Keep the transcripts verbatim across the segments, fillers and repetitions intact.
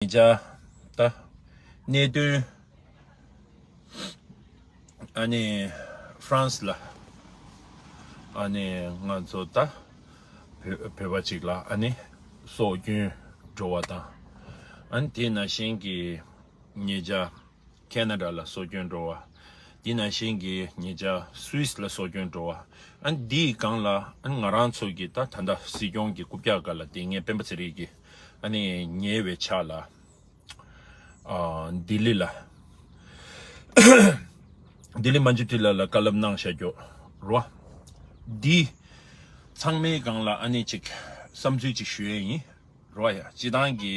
ཇ་ད་གནད་དོན། ཨ་ནི་ཧྥ་རན་སི་ལ་ཨ་ནི་ང་ཚོ་ད་བོད་བོད་པ་ཅིག་ལ་ཨ་ནི་སྲོག་སྐྱོན་འགྲོ་བ་དང་། ཨ་ནི་དེ་ནང་བཞིན་གྱི་ཉེ་ཆར་ཁེ་ན་ཌ་ལ་སྲོག་སྐྱོན་འགྲོ་བ། དེ་ནང་བཞིན་གྱི་ཉེ་ཆར་སུད་སི་ལ་སྲོག་སྐྱོན་འགྲོ་བ། ཨ་ནི་དེའི་སྒང་ལ་ཨ་ནི་ང་རང་ཚོ་གི་ད་ད་ལྟ་སྲིད་སྐྱོང་གི་རྐུབ་བཀྱག་སྒང་ལ་དེ་ངའི་སྤེན་པ་ཚེ་རིང་གི་ཨ་ནི་ཉེ་བའི་ཆ་ལ། ཨ། ལྡི་ལི་ལ། ལྡི་ལི་མན་ཇུ་ཊི་ལ་ལ་བཀའ་སློབ་གནང་བཞག་རྒྱུ་རོ། འདི་ཚང་མའི་སྒང་ལ་ཨ་ནི་ཅིག་བསམ་ཚུལ་ཅིག་ཞུ་ཡས་ཡིན་རོ། ཡ་སྤྱི་བཏང་གི།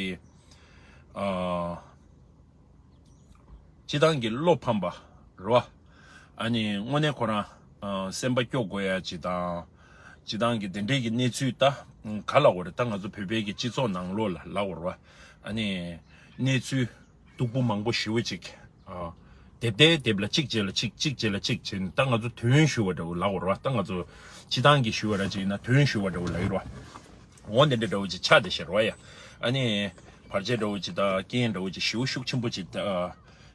ཨ། སྤྱི་བཏང་གི་བློ་ཕམ་པ་རོ། ཨ་ནི་དངོས་གནས་ཁོ་རང་ཨ་སེམས་པ་སྐྱོ་དགོས་ཡ་ཅིག་དང་། སྤྱི་བཏང་གི་དེ་འདྲའི་གི་གནས་ཚུལ་ད་ག་ལབ་དགོས་རེད། ད་ང་ཚོ་བོད་པའི་གི་སྤྱི་ཚོགས་ནང་ལོགས་ལ་ལབ་དགོས་རེད་བ། ཨ་ནི་གནས་ཚུལ་སྡུག་པོ་མང་པོ་ཞེ་པོ་ཅིག་ཨ་སྡེབ་སྡེབ་སྡེབ་ལ་གཅིག་རྗེས་ལ་གཅིག་གཅིག་རྗེས་ལ་གཅིག་བྱས་ནས། ད་ང་ཚོ་དོན་ཞུ་བ་འདྲ་བོ་ལབ་དགོས་རེད་བ། ད་ང་ཚོ་སྤྱི་བཏང་གི་ཞུ་བ་ར་ཅིག་ཡིན་ན་དོན་ཞུ་བ་འདྲ་བོ་ལབ་ཡོད་རེད་བ། འོ་འདི་འདྲ་འདྲ་བོ་ཅིག་ཆགས་བསྡད་ཤག་རོ་ཡ། ཨ་ནི་བར་ཆད་འདྲ་བོ་ཅིག་དང་རྐྱེན་འདྲ་བོ་ཅིག་ཞེ་པོ་ཤུགས་ཆེན་པོ་ཅིག་ད་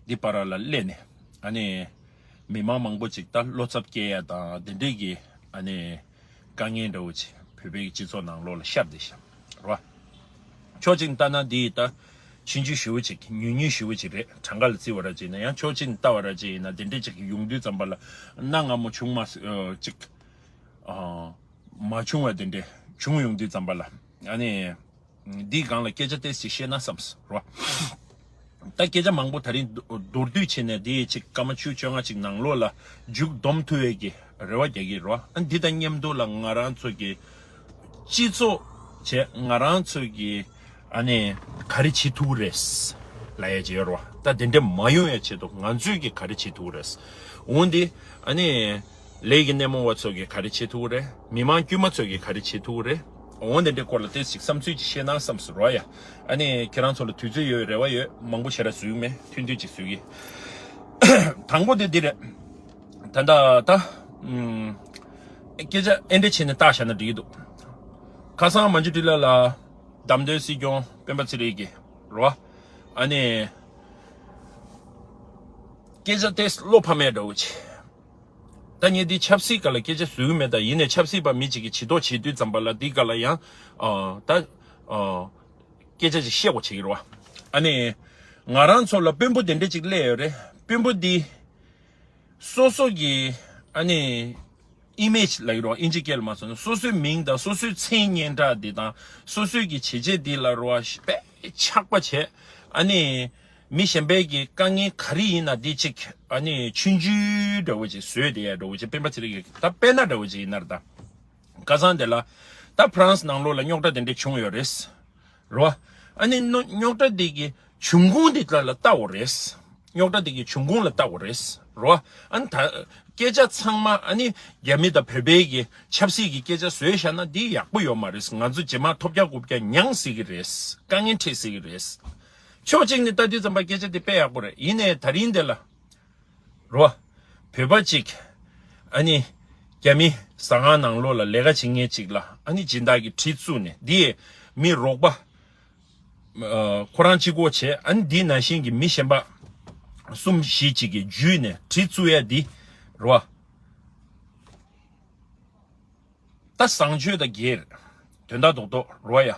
འདི་བར་ལ་སླེབས་ནས། ཨ་ནི་མི་མང་མང་པོ་ཅིག་ད་བློ་འཚབ་སྐྱེ་ཡ་དང་དེ་འདྲའི་གི་ཨ་ནི་དཀའ་ངལ་འདྲ་བོ་ཅིག་བོད་པའི་གི་སྤྱི་ཚོགས་ནང་ལོགས་ལ་ཤར་བསྡད་ཤག་རོ། ཕྱོགས་གཅིག་ནས་ལྟ་ན་འདི་ད་ཆུང་ཆུང་ཞེ་པོ་ཅིག་ཉུང་ཉུང་ཞེ་པོ་ཅིག་རེད། གྲངས་ཀ་ལ་བརྩི་བ་ར་ཅིག་ཡིན་ན། ཡང་ཕྱོགས་གཅིག་ནས་ལྟ་བ་ར་ཅིག་ཡིན་ན་དེ་འདྲའི་ཅིག་ཡོང་དུས་ཙམ་པ་ལ་གནའ་སྔ་མོ་བྱུང་མ་ཅིག་ཨ། མ་བྱུང་བ་དེ་འདྲས་བྱུང་ཡོང་དུས་ཙམ་པ་ལ། ཨ་ནི་འདིའི་སྒང་ལ་སྐད་ཆ་ཏོག་ཙམ་བཤད་ན་བསམས་རོ། ད་སྐད་ཆ་མང་པོ་ད་རིང་མདོར་བསྡུས་བྱས་ནས་འདི་ཅིག་སྐར་མ་བཅུ་བཅོ་ལྔ་ཅིག་ནང་ལོགས་ལ་མཇུག་བསྡོམས་ཐུབ་ཡས་ཀྱི་རེ་བ་རྒྱག་གི་རོ། ཨ་འདི་དང་མཉམ་དུ་ལ་ང་རང་ཚོ་གི་སྤྱི་ཚོགས་བྱས་ང་རང་ཚོ་གི་ཨ་ནི་ག་རེ་བྱེད་ཐུབ་ཀྱི་རེད་ལབ་ཡས་ཅིག་ཡོད་རོ། ད་དེ་འདྲས་མ་ཡོང་ཡས་ཆེད་དུ་ང་ཚོས་ཀྱི་ག་རེ་བྱེད་ཐུབ་ཀྱི་རེད། འོན་ཏེ་ཨ་ནི། ལས་ཀྱི་སྣེ་མོ་བ་ཚོ་གིས་ག་རེ་བྱེད་ཐུབ་ཀྱི་རེད། མི་མང་དཀྱུས་མ་ཚོ་གིས་ག་རེ་བྱེད་ཐུབ་ཀྱི་རེད། འོ་འདི་འདྲའི་སྐོར་ལ་ཏོག་ཙམ་བསམ་ཚུལ་ཅིག་བཤད་ན་བསམས་སོང་རོ་ཡ། ཨ་ནི་ཁྱེད་རང་ཚོ་ལ་དུས་ཚོད་ཡོད་རེ་བ་ཡོད། མང་པོ་ཞེ་དྲག་བཟོས་ཀྱི་མེད། ཐུང་ཐུང་ཅིག་བཟོས་ཀྱི། དང་པོ་དེ་འདི་རེད། ད་ད་ད། ཨུམ། སྐད་ཆ་ཨེ་འདྲ་བྱས་ནས་བཏགས་བཞག་ན་འགྲིག་གི་འདུག་ཁ་སང་མན་ཇུ་ཊི་ལ་ལ་བདམས་ཐོན་སྲིད་སྐྱོང་སྤེན་པ་ཚེ་རིང་གིས་རོ། ཨ་ནི། སྐད་ཆ་ཏོག་ཙམ་བློ་ཕམ་ཡས་འདྲ་བོ་ཅིག་ད་ངས་འདི་ཆབ་སྲིད་སྒང་ལ་སྐད་ཆ་བཟོ་གི་མེད། ད་ཡིན་ནའི་ཆབ་སྲིད་པ་མི་གཅིག་གིས་ཇུས་གཏོགས་བྱེད་དུས་ཙམ་པ་ལ་འདི་སྒང་ལ་ཡང་ཨ་ད་ཨ་སྐད་ཆ་ཅིག་བཤད་དགོས་བྱེད་ཀྱི་རེད་བ། ཨ་ནི་ང་རང་ཚོ་ལ་དཔོན་པོ་དེ་འདྲ་ཅིག་སླེབས་ཡོད་རེད། དཔོན་པོ་འདི་སོ་སོ་གི་ཨ་ནི་ཨི་མེཇ་ལབ་ཀྱི་རེད་བ། ཨིན་ཇི་སྐད་ལ་མ་སོང་ན་སོ་སོའི་མིང་དང་སོ་སོའི་མཚན་སྙན་གྲགས་འདི་དང་སོ་སོའི་གི་བྱས་རྗེས་འདི་ལ་རེད་བ། དཔེ་ཆགས་པ་བྱས། ཨ་ནི། མི་གཞན་པའི་གི་དཀའ་ངལ་ག་རེ་ཡིན་ན་དེ་གཅིག་ཨ་ནི་ཆུང་ཆུང་འདྲ་བོ་ཅིག་བཟོས་བསྡད་ཡ་འདྲ་བོ་ཅིག་སྤེན་པ་ཚེ་རིང་གི་ད་དཔེར་ན་འདྲ་བོ་ཅིག་ཡིན་ན་རེད་ད། ཁ་སང་དེ་ལ་ད་ཧྥ་རན་སི་ནང་ལོགས་ལ་རྙོག་དྲ་དེ་འདྲ་བྱུང་ཡོད་རེད། རེད་བ། ཨ་ནི་རྙོག་རྙོག་དྲ་དེ་གི་བྱུང་ཁུངས་དེ་ལ་ལ་ལྟ་དགོས་རེད། རྙོག་དྲ་དེ་གི་བྱུང་ཁུངས་ལ་ལྟ་དགོས་རེད། རེད་བ། ཨ་ནི་ད་སྐད་ཆ་ཚང་མ་ཨ་ནི་རྒྱ་མི་དང་བོད་པའི་གི་ཆབ་སྲིད་ཀྱི་སྐད་ཆ་བཟོས་བཞག་ན་འདི་ཡག་པོ་ཡོད་མ་རེད། ང་ཚོ་རྗེས་མ་ཐོབ་རྒྱག་རྐུབ་རྒྱག་མྱངས་སྲིད་ཀྱི་རེད། དཀའ་ངལ་འཕྲད་སྲིད་ཀྱི་རེད། ཕྱོགས་གཅིག་ནས་ལྟ་དུས་ཙམ་པ་སྐད་ཆ་དེ་དཔེ་ཡག་པོ་རེད། ཡིན་ནའི་ད་རིང་འདི་ལ་རོ། བོད་པ་གཅིག་ཨ་ནི་རྒྱ་མི་ཟ་ཁང་ནང་ལོགས་ལ་ལས་ཀ་བྱེད་མཁན་གཅིག་ལ་ཨ་ནི་སྦྱིན་བདག་གིས་གྲི་བཙུགས་ནས་འདི་མི་རོགས་པ་ཨ་ཁོ་རང་གཅིག་པོ་བྱས། ཨ་ནི་འདི་ནང་བཞིན་གྱི་མི་གཞན་པ་གསུམ་བཞི་གཅིག་གིས་འཇུས་ནས་གྲི་བཙུགས་ཡ་འདི་རོ། ད་བཟང་སྤྱོད་དང་འགལ། དོན་དག་རྡོག་རྡོག་རོ་ཡ།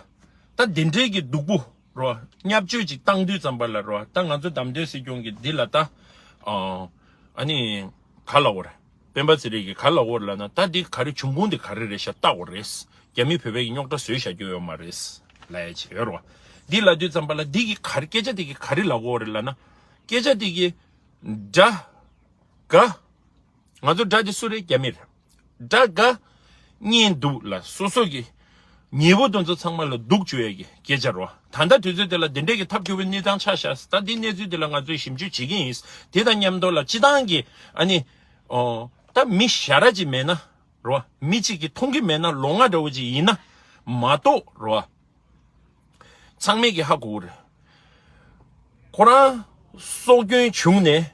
ད་དེ་འདྲའི་གི་སྡུག་པོ་རོ། བརྙས་བཅོས་ཅིག་བཏང་དུས་ཙམ་པ་ལ་རོ། ད་ང་ཚོ་བདམས་ཐོན་སྲིད་སྐྱོང་གི་འདི་ལ་ད་ཨ་ཨ་ནི་ག་ལབ་དགོས་རེད། སྤེན་པ་ཚེ་རིང་གིས་ག་ལབ་དགོས་རེད་ལབ་ན། ད་འདི་ག་རེ་བྱུང་ཁུངས་འདི་ག་རེ་རེད་ཤག་ལྟ་དགོས་རེད། རྒྱ་མི་བོད་པའི་གི་རྙོག་དྲ་བཟོས་བཞག་རྒྱུ་ཡོད་མ་རེད་ལབ་ཡ་ཅིག་ཡོད་རོ། འདི་ལབ་དུས་ཙམ་པ་ལ་འདི་གི་ག་རེ་སྐད་ཆ་འདི་གི་ག་རེ་ལབ་དགོས་རེད་ལབ་ན། སྐད་ཆ་འདི་གི་དགྲ་དགའ། ང་ཚོ་དགྲ་དེ་སུ་རེད། རྒྱ་མི་རེད། དགྲ་དགའ། གཉེན་སྡུག་ལ་སོ་སོ་གི་ཉེ་པོ་དེ་ཚོ་ཚང་མ་ལ་སྡུག་བཅུག་ཡས་ཀྱི་སྐད་ཆ་རོ། ད་ལྟ་དུས་ཚོད་དེ་ལ་དེ་འདྲས་ཀྱི་ཐབས་སྐྱོ་བོའི་གནས་སྟངས་ཆགས་ཤག་ད་འདི་གནས་ཚུལ་དེ་ལ་ང་ཚོས་ཞིབ་འཇུག་བྱེད་ཀྱི་ཡིན། དེ་དང་མཉམ་དུ་ལ་སྤྱི་བཏང་གི་ཨ་ནི་ཨོ་ད་མི་ཞ་ར་ཅིག་མེད་ན་རོ། མི་གཅིག་གིས་མཐོང་གི་མེད་ན་ལོང་བ་འདྲ་བོ་ཅིག་ཡིན་ན་མ་གཏོགས་རོ། ཚང་མས་ཀྱི་ཧ་གོ་གི་རེད། ཁོ་རང་སྲོག་སྐྱོན་བྱུང་ནས་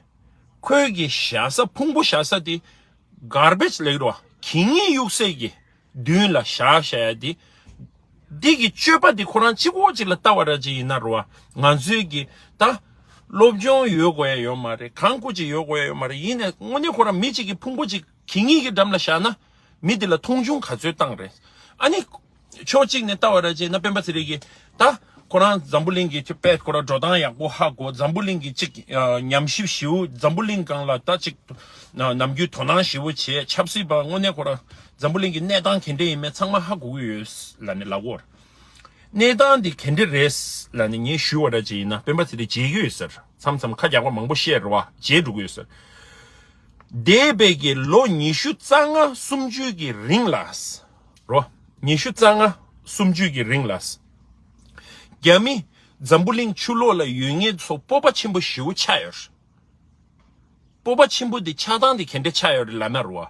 ཁོའི་གི་བཞག་ས་ཕུང་པོ་བཞག་ས་དེ་གར་བེཇ་ལབ་ཀྱི་རེད་བ། གད་སྙིགས་གཡུག་སའི་གི་མདུན་ལ་བཞག་བཞག་ཡ་དེ་ འདི་གི་སྤྱོད་པ་འདི་ཁོ་རང་གཅིག་པོ་གཅིག་ལ་ལྟ་བ་ར་ཅིག་ཡིན་ན་རུ་བ། ང་ཚོའི་གི་ད་སློབ་སྦྱོང་ཡོད་དགོས་ཡ་ཡོད་མ་རེད། གང་དགོས་ཅིག་ཡོད་དགོས་ཡ་ཡོད་མ་རེད། ཡིན་ནས་དངོས་གནས་ཁོ་རང་མི་གཅིག་གི་ཕུང་པོ་གཅིག་གི་ངེད་ཀྱི་འགྲམ་ལ་བཞག་ན། མི་འདི་ལ་མཐོང་ཆུང་ག་ཚོད་བཏང་རེད། ཨ་ནི་ཕྱོགས་གཅིག་ནས་ལྟ་བ་ར་ཅིག་ཡིན་ན་སྤེན་པ་ཚེ་རིང་གི་ད་ཁོ་རང་འཛམ་བུ་གླིང་གི་དཔེ་ཁོ་རང་འགྲོ་སྟངས་ཡག་པོ་ཧ་གོ། འཛམ་བུ་གླིང་གི་གཅིག་ཉམས་ཞིབ་ཞིབ། འཛམ་བུ་གླིང་སྒང་ལ་ད་གཅིག་ནམ་རྒྱུན་དོ་སྣང་ཞིབ་པོ་བྱས། ཆབ་སྲིད་པ་དངོས་གནས་ཁོ་རང་འཛམ་བུ་གླིང་གི་གནས་སྟངས་ག་འདྲ་ཡིན་མིན་ཚང་མ་ཧ་གོ་གི་ཡོད་ལབ་ནས་ལབ་གོ། གནས་སྟངས་འདི་ག་འདྲ་རེད་ལབ་ནས་ངས་ཞུས་པ་ར་ཅིག་ཡིན་ན་སྤེན་པ་ཚེ་རིང་བརྗེད་ཀྱི་ཡོད་ཟེར། མཚམས་མཚམས་ཁ་རྒྱག་པ་མང་པོ་བཤད་རེད་བ། བརྗེད་འགྲོ་གི་ཡོད་ཟེར། འདས་པའི་གི་ལོ་ཉི་ཤུ་རྩ་ལྔ་སུམ་ཅུ་གི་རིང་ལ་རོ། ཉི་ཤུ་རྩ་ལྔ་སུམ་ཅུ་གི་རིང་ལ་རྒྱ་མི་འཛམ་བུ་གླིང་ཕྱི་ལོགས་ལ་ཡོད་མཁན་ཚོ་སྤོབས་པ་ཆེན་པོ་ཞེ་པོ་ཆགས་ཡོད་རེད། སྤོབས་པ་ཆེན་པོ་འདི་ཆགས་སྟངས་འདི་ག་འདྲ་ཆགས་ཡོད་རེད་ལབ་ན་རོ།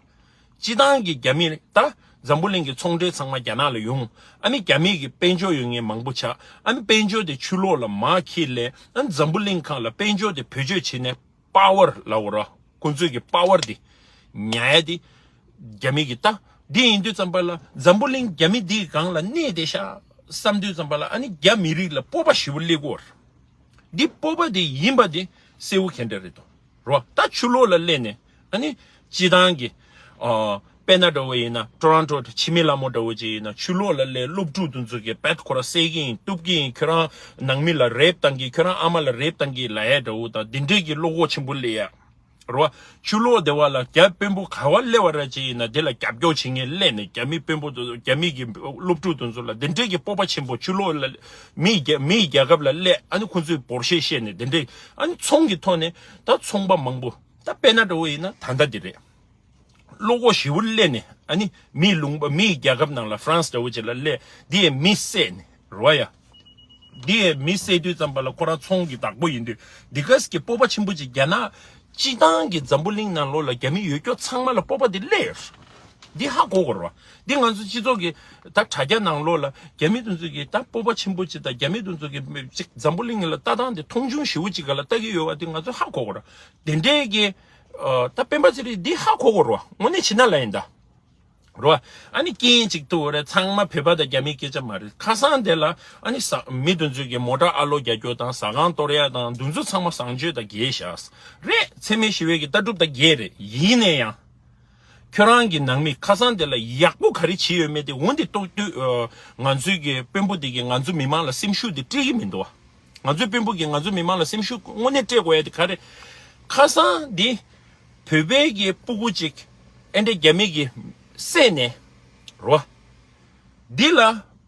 སྤྱི་བཏང་གི་རྒྱ་མི་ད་འཛམ་བུ་གླིང་གི་ཚོང་འབྲེལ་ཚང་མ་རྒྱ་ནག་ལ་ཡོང་། ཨ་ནི་རྒྱ་མི་གི་དཔལ་འབྱོར་ཡོད་མཁན་མང་པོ་ཆགས། ཨ་ནི་དཔལ་འབྱོར་དེ་ཕྱི་ལོགས་ལ་མར་འཁྱེར་སླེབས། ཨ་ནི་འཛམ་བུ་གླིང་སྒང་ལ་དཔལ་འབྱོར་དེ་བེད་སྤྱོད་བྱས་ནས་པ་ཝར་ལབ་དགོས་རེད་བ། ཁོང་ཚོས་ཀྱི་པ་ཝར་དེ་ཉར་ཡ་དེ་རྒྱ་མི་གི་ད། འདི་ཡིན་དུས་ཙམ་པ་ལ་འཛམ་བུ་གླིང་རྒྱ་མི་འདིའི་སྒང་ལ་གནས་བསྡད་ཤག་བསམ་དུས་ཙམ་པ་ལ་ཨ་ནི་རྒྱ་མི་རིགས་ལ་སྤོབས་པ་ཞེ་པོ་སླེབས་ཀྱི་ཡོད་རེད། འདི་སྤོབས་པ་དེ་ཡིན་པ་དེ་གསལ་པོ་ག་འདྲ་རེད་དོ། རོ། ད་ཕྱི་ལོགས་ལ་སླེབས་ནས་ཨ་ནི་སྤྱི་བཏང་གི་ཨ། དཔེར་ན་འདྲ་བོ་ཡིན་ན་ཊོ་རོན་ཊོ་འཆི་མེད་ལྷ་མོ་འདྲ་བོ་ཅིག་ཡིན་ན་ཕྱི་ལོགས་ལ་སླེབས། སློབ་ཕྲུག་དེ་ཚོ་གིས་བེད་ཁོ་ར་བསད་ཀྱི་ཡིན། གཏུབ་ཀྱི་ཡིན། ཁྱོད་རང་ནང་མི་ལ་རེབ་བཏང་གི། ཁྱོད་རང་ཨ་མ་ལ་རེབ་བཏང་གི་ལབ་ཡ་འདྲ་བོ་དང་དེ་འདྲས་ཀྱི་བློ་ཁོག་ཆེན་པོ་སླེབས་ཡ། རོ། ཕྱི་ལོགས་དེ་བ་ལ་རྒྱ་དཔོན་པོ་ག་བ་སླེབས་པ་ར་ཅིག་ཡིན་ན་དེ་ལ་རྒྱབ་སྐྱོར་བྱེད་མཁན་སླེབས་ནས་རྒྱ་མི་དཔོན་པོ་དེ་རྒྱ་མི་གི་སློབ་ཕྲུག་དེ་ཚོ་ལ་དེ་འདྲས་ཀྱི་སྤོབས་པ་ཆེན་པོ། ཕྱི་ལོགས་ལ་མིའི་རྒྱ་མིའི་རྒྱལ་ཁབ་ལ་སླེབས། ཨ་ནི་ཁོང་ཚོས་འབོར་ཤེས་བཤད་ནས་དེ་འདྲས། ཨ་ནི་ཚོང་གི་ཐོག་ནས་ད་ཚོང་པ་མང་པོ། ད་དཔེར་ན་འདྲ་བོ་ཡིན་ན་ད་ལྟ་འདི་རེད། བློ་ཁོག་ཞེ་པོ་སླེབས་ནས་ཨ་ནི་མིའི་ལུང་པ་མིའི་རྒྱལ་ཁབ་ནང་ལ་ཧྥ་རན་སི་འདྲ་བོ་ཅིག་ལ་སླེབས། འདི་ཡས་མི་བསད་ནས་རོ་ཡ། འདི་ཡས་མི་བསད་དུས་ཙམ་པ་ལ་ཁོ་རང་ཚོང་གི་བདག་པོ་ཡིན་དུས་འདི་ག་ཟེ་གི་སྤོབས་པ་ཆེན་པོ་ཅིག་རྒྱ་ནག་སྤྱི་བཏང་གི་འཛམ་བུ་གླིང་ནང་ལོགས་ལ་རྒྱ་མི་ཡོད་སྐྱོ་ཚང་མ་ལ་སྤོབས་པ་འདི་སླེབས་ཡོད། འདི་ཧ་གོ་དགོས་རེད་བ། འདི་ང་ཚོ་སྤྱི་ཚོགས་ཀྱི་ད་དྲ་རྒྱ་ནང་ལོགས་ལ་རྒྱ་མི་དེ་ཚོ་གི་ད་སྤོབས་པ་ཆེན་པོ་ཅིག་དང་རྒྱ་མི་དེ་ཚོ་གི་ཅིག་འཛམ་བུ་གླིང་ལ་ལྟ་སྟངས་དེ་མཐོང་ཆུང་ཞེ་པོ་ཅིག་ག་ལ་ལྟ་གི་ཡོད་བ་འདི་ང་ཚོ་ཧ་གོ་དགོས་རེད། དེ་འདྲའི་གི་ཨ། ད་སྤེན་པ་ཚེ་རིང་འདི་ཧ་གོ་དགོས་རེད་བ། དངོས་གནས་བྱས་ན་ལ་ཡིན་ད། རོ། ཨ་ནི་རྐྱེན་གཅིག་ཏུ་རེད། ཚང་མ་བོད་པ་དང་རྒྱ་མིའི་སྐད་ཆ་མ་རེད། ཁ་སང་དེ་ལ་ཨ་ནི་ས་མི་དེ་ཚོས་ཀྱི་མོ་ཊ་ཨ་ལོ་རྒྱག་རྒྱུ་དང་ཟ་ཁང་གཏོར་ཡ་དང་དེ་ཚོ་ཚང་མ་བཟང་སྤྱོད་དང་འགལ་ཤག་རེད། འཚེ་མེད་ཞི་བའི་གི་ལྟ་གྲུབ་དང་འགལ་རེད། ཡིན་ནའི་ཡང་ཁྱོད་རང་གི་ནང་མི་ཁ་སང་དེ་ལ་ཡག་པོ་ག་རེ་བྱས་ཡོད་མེད་དེ་འོ་འདི་རྟོགས་དུས་ཨ། ང་ཚོའི་གི་དཔོན་པོ་དེ་གི་ང་ཚོ་མི་མང་ལ་སེམས་ཤུགས་དེ་སྤྲད་ཀྱི་མི་འདུག་བ། ང་ཚོའི་དཔོན་པོ་གིས་ང་ཚོ་མི་མང་ལ་སེམས་ཤུགས་དངོས་གནས་སྤྲད་དགོས་ཡ་དེ་ག་རེ། ཁ་སང་འདི་བོད་པའི་གི་སྤུ་གུ་ཅིག་ཨེ་འདྲ་རྒྱ་མི་གིས་བསད་ནས་རོ། འདི་ལ་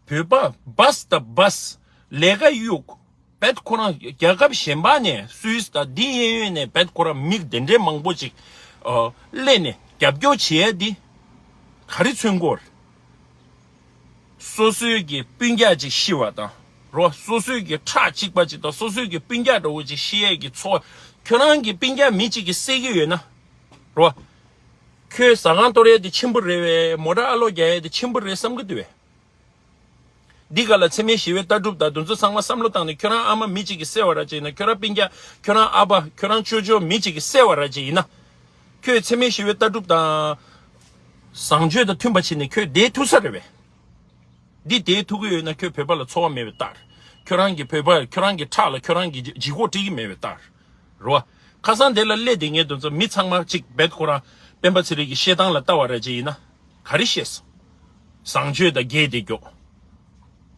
བོད་པ་བཱས་དང་བཱས་ལས་ཀ་གཡུག་བེད་ཁོ་རང་རྒྱལ་ཁབ་གཞན་པ་ནས་སུད་སི་དང་འདི་གཡས་གཡོན་ནས་བེད་ཁོ་རང་མི་དེ་འདྲའི་མང་པོ་ཅིག་ཨ། སླེབས་ནས་རྒྱབ་སྐྱོར་བྱེད་ཡ་འདི་ག་རེ་མཚོན་གྱི་ཡོད་རེད། སོ་སོའི་གི་སྤུན་ཀྱག་ཅིག་ཤི་བ་དང་རོ། སོ་སོའི་གི་ཁྲག་གཅིག་པ་ཅིག་དང་སོ་སོའི་གི་སྤུན་ཀྱག་འདྲ་བོ་ཅིག་ཤི་ཡས་ཀྱི་ཚོར་བ། ཁྱོད་རང་གི་སྤུན་ཀྱག་མི་གཅིག་གིས་བསད་ཀྱི་ཡོད་ན་རོ། ཁྱོད་ཟ་ཁང་གཏོར་ཡས་དེ་ཆེན་པོ་རེད་བས། མོ་ཊ་ཨ་ལོ་རྒྱག་ཡས་དེ་ཆེན་པོ་རེད་བསམ་གྱི་འདུག་བས། འདི་ག་ལ་འཚེ་མེད་ཞི་བའི་ལྟ་གྲུབ་དང་དེ་ཚོ་ཚང་མ་བསམ་བློ་བཏང་ནས་ཁྱོད་རང་ཨ་མ་མི་གཅིག་གིས་བསད་པ་ར་ཅིག་ཡིན་ན། ཁྱོད་རང་སྤུན་ཀྱག་ཁྱོད་རང་ཨ་ཕ་ཁྱོད་རང་ཅོ་ཅོ་མི་གཅིག་གིས་བསད་པ་ར་ཅིག་ཡིན་ན། ཁྱོད་འཚེ་མེད་ཞི་བའི་ལྟ་གྲུབ་དང་བཟང་སྤྱོད་དང་མཐུན་པ་བྱས་ནས་ཁྱོད་བསྡད་ཐུབ་ས་རེད་བས། འདི་བསྡད་ཐུབ་ཀྱི་ཡོད་ན་ཁྱོད་བོད་པ་ལ་ཚོར་བ་མེད་པའི་རྟགས་རེད། ཁྱོད་རང་གི་བོད་པ་ཁྱོད་རང་གི་ཁྲག་ལ་ཁྱོད་རང་གི་ལྗིད་ཁོག་སྤྲད་ཀྱི་མེད་པའི་རྟགས་རེད། རེད་བ། ཁ་སང་དེ་ལ་སླེབས་བསྡད་མཁན་དེ་ཚོ་མི་ཚང་མ་གཅིག་བེད་ཁོ་རང་སྤེན་པ་ཚེ་རིང་གི་བཤད་སྟངས་ལ་ལྟ་བ་ར་ཅིག་ཡིན་ན་ག་རེ་བཤད་སོང་། བཟང་སྤྱོད་དང་འགལ་བསྡད་རྒྱུ།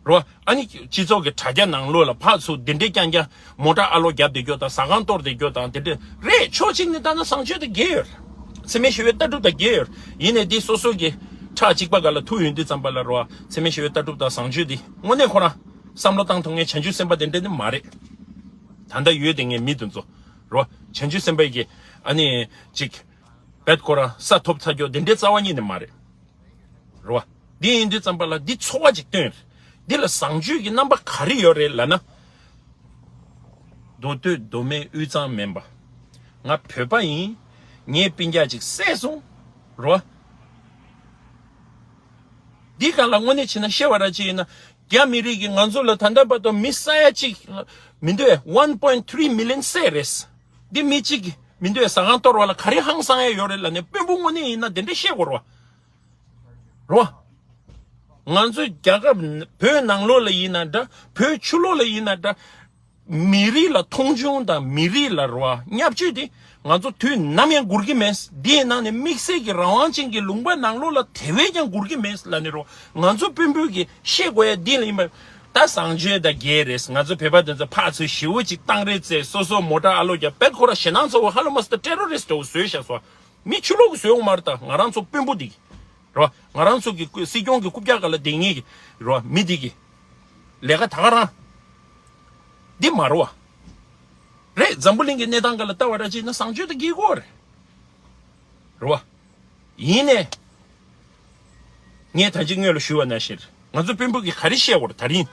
རོ། ཨ་ནི་སྤྱི་ཚོགས་ཀྱི་དྲ་རྒྱ་ནང་ལོགས་ལ་ཕར་ཚུར་འདི་འདྲའི་རྐྱང་རྐྱང་མོ་ཊ་ཨ་ལོ་བརྒྱབ་བསྡད་རྒྱུ་དང་ཟ་ཁང་གཏོར་བསྡད་རྒྱུ་དང་དེ་འདྲ་རེད། ཕྱོགས་གཅིག་ནས་ལྟ་ན་བཟང་སྤྱོད་དང་འགལ་ཡོད་རེད། འཚེ་མེད་ཞི་བའི་ལྟ་གྲུབ་དང་འགལ་ཡོད་རེད། ཡིན་ནའི་འདི་སོ་སོ་གི་ཁྲག་གཅིག་པ་སྒང་ལ་ཐུག་ཡོང་དུས་ཙམ་པ་ལ་རོ། འཚེ་མེད་ཞི་བའི་ལྟ་གྲུབ་དང་བཟང་སྤྱོད་འདི་དངོས་གནས་ཁོ་རང་བསམ་བློ་བཏང་ཐུབ་མཁན་བྱང་ཆུབ་སེམས་དཔའ་དེ་འདྲ་ནི་མ་རེད། ད་ལྟ་ཡོད་དེ་ངའི་མི་དེ་ཚོ་རོ། བྱང་ཆུབ་སེམས་དཔའ་གི་ཨ་ནི་ཅིག་བེད་ཁོ་རང་ས་ཐོབ་ཚར་རྒྱུ་དེ་འདྲའི་རྩ་བ་ཉིད་ནས་མ་རེད། རེད་བ། འདི་ཡིན་དུས་ཙམ་པ་ལ་འདི་ཚོར་བ་ཅིག་སྟོན། འདི་ལ་བཟང་སྤྱོད་ཀྱི་རྣམ་པ་ག་རེ་ཡོད་རེད་ལབ་ན། མདོ་སྟོད་མདོ་སྨད་དབུས་གཙང་མིན་པ། ང་བོད་པ་ཡིན། ངའི་སྤུན་ཀྱག་ཅིག་བསད་སོང་། རེད་བ། འདི་གང་ལ་དངོས་གནས་བྱས་ན་བཤད་པ་ར་ཅིག་ཡིན་ན། རྒྱ་མི་རིགས་ཀྱིས་ང་ཚོ་ལ་ད་ལྟ་བར་དུ་མི་ས་ཡ་གཅིག་མི་འདུག་ཨེ། one point three million བསད་རེད། འདི་མི་གཅིག་མི་འདུག་ཨེ། ཟ་ཁང་གཏོར་བ་ལ་ག་རེ་ཧང་སང་ཡ་ཡོད་རེད་ལབ་ནས་དཔོན་པོ་དངོས་གནས་ཡིན་ན་དེ་འདྲ་བཤད་དགོས་རེད་བ། རོ། ང་ཚོ་རྒྱལ་ཁབ་བོད་ནང་ལོགས་ལ་ཡིན་ན་འདྲ། བོད་ཕྱི་ལོགས་ལ་ཡིན་ན་འདྲ། མི་རིགས་ལ་མཐོང་ཆུང་དང་མི་རིགས་ལ་རེད་བ། བརྙས་བཅོས་དེ་ང་ཚོ་དུས་ནམ་ཡང་འགོར་གྱི་མེད། འདིའི་ནང་ནས་དམིགས་བསལ་གྱི་རང་དབང་ཅན་གྱི་ལུང་པ་ནང་ལོགས་ལ་དེ་བས་ཀྱང་འགོར་གྱི་མེད་ལབ་ནས་རེད་བ། ང་ཚོ་དཔོན་པོ་གིས་ཤེས་དགོས་ཡ་འདི་ལ་ཡིན་པ། ད་བཟང་སྤྱོད་དང་འགལ་རེད། ང་ཚོ་བོད་པ་དེ་ཚོ་ཕར་ཚུར་ཞེ་པོ་ཅིག་བཏང་རེས་བྱས། སོ་སོ་མོ་ཊ་ཨ་ལོ་རྒྱག་བེད་ཁོ་ར་ཞེད་སྣང་ཚ་བོ་ཧ་ལམ་ས་ཊེ་རོ་རི་སི་ཊི་འདྲ་བོ་བཟོས་བཞག་སོང་། མི་ཕྱི་ལོགས་ཀྱིས་བཟོས་ཡོང་མ་རེད། ད་ང་རང་ཚོ་དཔོན་པོ་འདི་གིས་རེད་བ། ང་རང་ཚོ་གི་སྲིད་སྐྱོང་གི་རྐུབ་བཀྱག་སྒང་ལ་བསྡད་མཁན་གྱི་རེད་བ། མི་འདི་གི་ལས་ཀ་ད་ག་རང་འདི་མ་རེད་བ། རེད། འཛམ་བུ་གླིང་གི་གནས་སྟངས་སྒང་ལ་ལྟ་བ་འདྲ་བྱས་ན་བཟང་སྤྱོད་དང་འགལ་གྱི་ཡོད་རེད། རེད་བ། ཡིན་ནའི། ངས་ད་ཅི་སྔོན་ལ་ཞུས་པ་ནང་བཞིན་ང་ཚོ་དཔོན་པོ་གིས་ག་རེ་བཤད་དགོས་རེད། ད་རིང་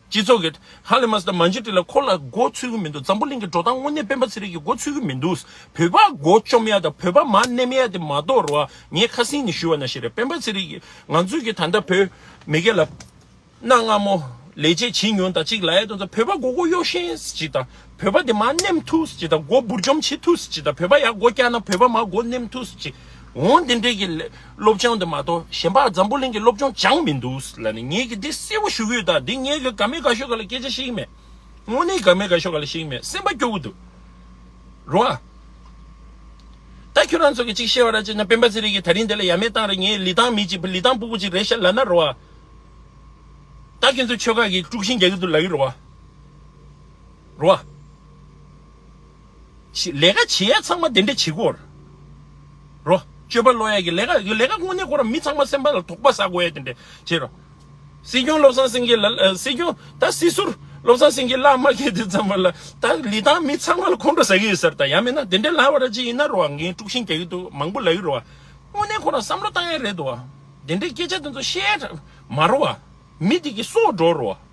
སྤྱི་ཚོགས་ཀྱི་ཧ་ལས་མ་སི་ད་མན་ཇུ་ཊི་ལ་ཁོ་ལ་མགོ་ཚོད་ཀྱི་མི་འདུག་འཛམ་བུ་གླིང་གི་འགྲོ་སྟངས་དངོས་གནས་སྤེན་པ་ཚེ་རིང་གིས་མགོ་ཚོད་ཀྱི་མི་འདུག་བོད་པ་མགོ་བཅོམ་ཡ་དང་བོད་པ་མར་མནན་ཡ་དེ་མ་གཏོགས་རེད་བ། ངས་ཁ་སང་ནས་ཞུས་པ་ནང་བཞིན་རེད། སྤེན་པ་ཚེ་རིང་གིས་ང་ཚོས་ཀྱི་ད་ལྟ་བོད་མི་སྒེར་ལ། གནའ་སྔ་མོ་ལས་བྱེད་བྱེད་མྱོང་དང་གཅིག་ལབ་ཡ་དེ་ཚོ་བོད་པ་མགོ་སྐོར་གཡོག་ཤེས་ཅིག་དང་། བོད་པ་དེ་མར་མནན་ཐུབ་ཅིག་དང་། མགོ་འབུར་འཇོམས་བྱེད་ཐུབ་ཅིག་དང་། བོད་པ་ཡར་མགོ་བཀྱག་ན་བོད་པ་མར་མགོ་མནན་ཐུབ་ཅིག་འོང་། དེ་འདྲའི་གི་སློབ་སྦྱོང་དེ་མ་གཏོགས་གཞན་པ་འཛམ་བུ་གླིང་གི་སློབ་སྦྱོང་སྦྱངས་མི་འདུག་ལབ་ནས་ངས་གི་འདི་གསལ་པོ་ཞུ་གི་ཡོད། ད་འདི་ངས་གི་ག་མེད་ག་ཤོད་ག་ལ་སྐད་ཆ་བཤད་ཀྱི་མེད། དངོས་གནས་ག་མེད་ག་ཤོད་ག་ལ་བཤད་ཀྱི་མེད། སེམས་པ་སྐྱོ་གི་འདུག་རོ་ཨ། ད་ཁྱོད་རང་ཚོ་གི་གཅིག་བཤད་པ་ར་ཅིག་ན་སྤེན་པ་ཚེ་རིང་གིས་ད་རིང་འདི་ལ་ཡ་མེད་བཏང་རེད། ངས་ལི་ཐང་མི་གཅིག་ལི་ཐང་སྤུ་གུ་གཅིག་རེད་ཤག་ལབ་ན་རོ་ཨ། ད་ཁྱོད་ཚོ་ཆོལ་ཁ་གི་དཀྲུག་ཤིང་རྒྱག་གི་འདུག་ལབ་ཀྱི་རོ་ཨ། རོ་ཨ། ལས་ཀ་བྱེད་ཡ་ཚང་མ་དེ་འདྲ་བྱེད་དགོས་རོ། སྤྱོད་པ་ལོག་ཡ་གི་ལས་ཀ་ལས་ཀ་དངོས་གནས་ཁོ་རང་མི་ཚང་མ་སེམས་པ་ལ་དོགས་པ་ཟ་དགོས་ཡ་དེ་འདྲ་བྱེད་རོ། སྲིད་སྐྱོང་བློ་བཟང་སེང་གེ་ལ་ཨ། སྲིད་སྐྱོང་ད་སྲིད་ཟུར་བློ་བཟང་སེང་གེ་ལ་མ་ཁེལ་དུས་ཙམ་པ་ལ་ད་ལི་ཐང་མི་ཚང་མ་ལ་ཁོང་ཁྲོ་ཟ་གི་ཡོད་ས་རེད། ད་ཡང་མིན་ན་དེ་འདྲའི་ལབ་པ་ར་ཅིག་ཡིན་ན་རོ་ཨ། ངས་དཀྲུག་ཤིང་རྒྱག་གི་འདུག་མང་པོ་ལབ་ཀྱི་རོ་ཨ། དངོས་གནས་ཁོ་རང་བསམ་བློ་བཏང་ཡ་རེད་འདུག་ཨ། དེ་འདྲའི་སྐད་ཆ་དེ་ཚོ་བཤད་མ་རོ་ཨ། མི་དེ་གི་སྲོག་འགྲོ་རོ་ཨ།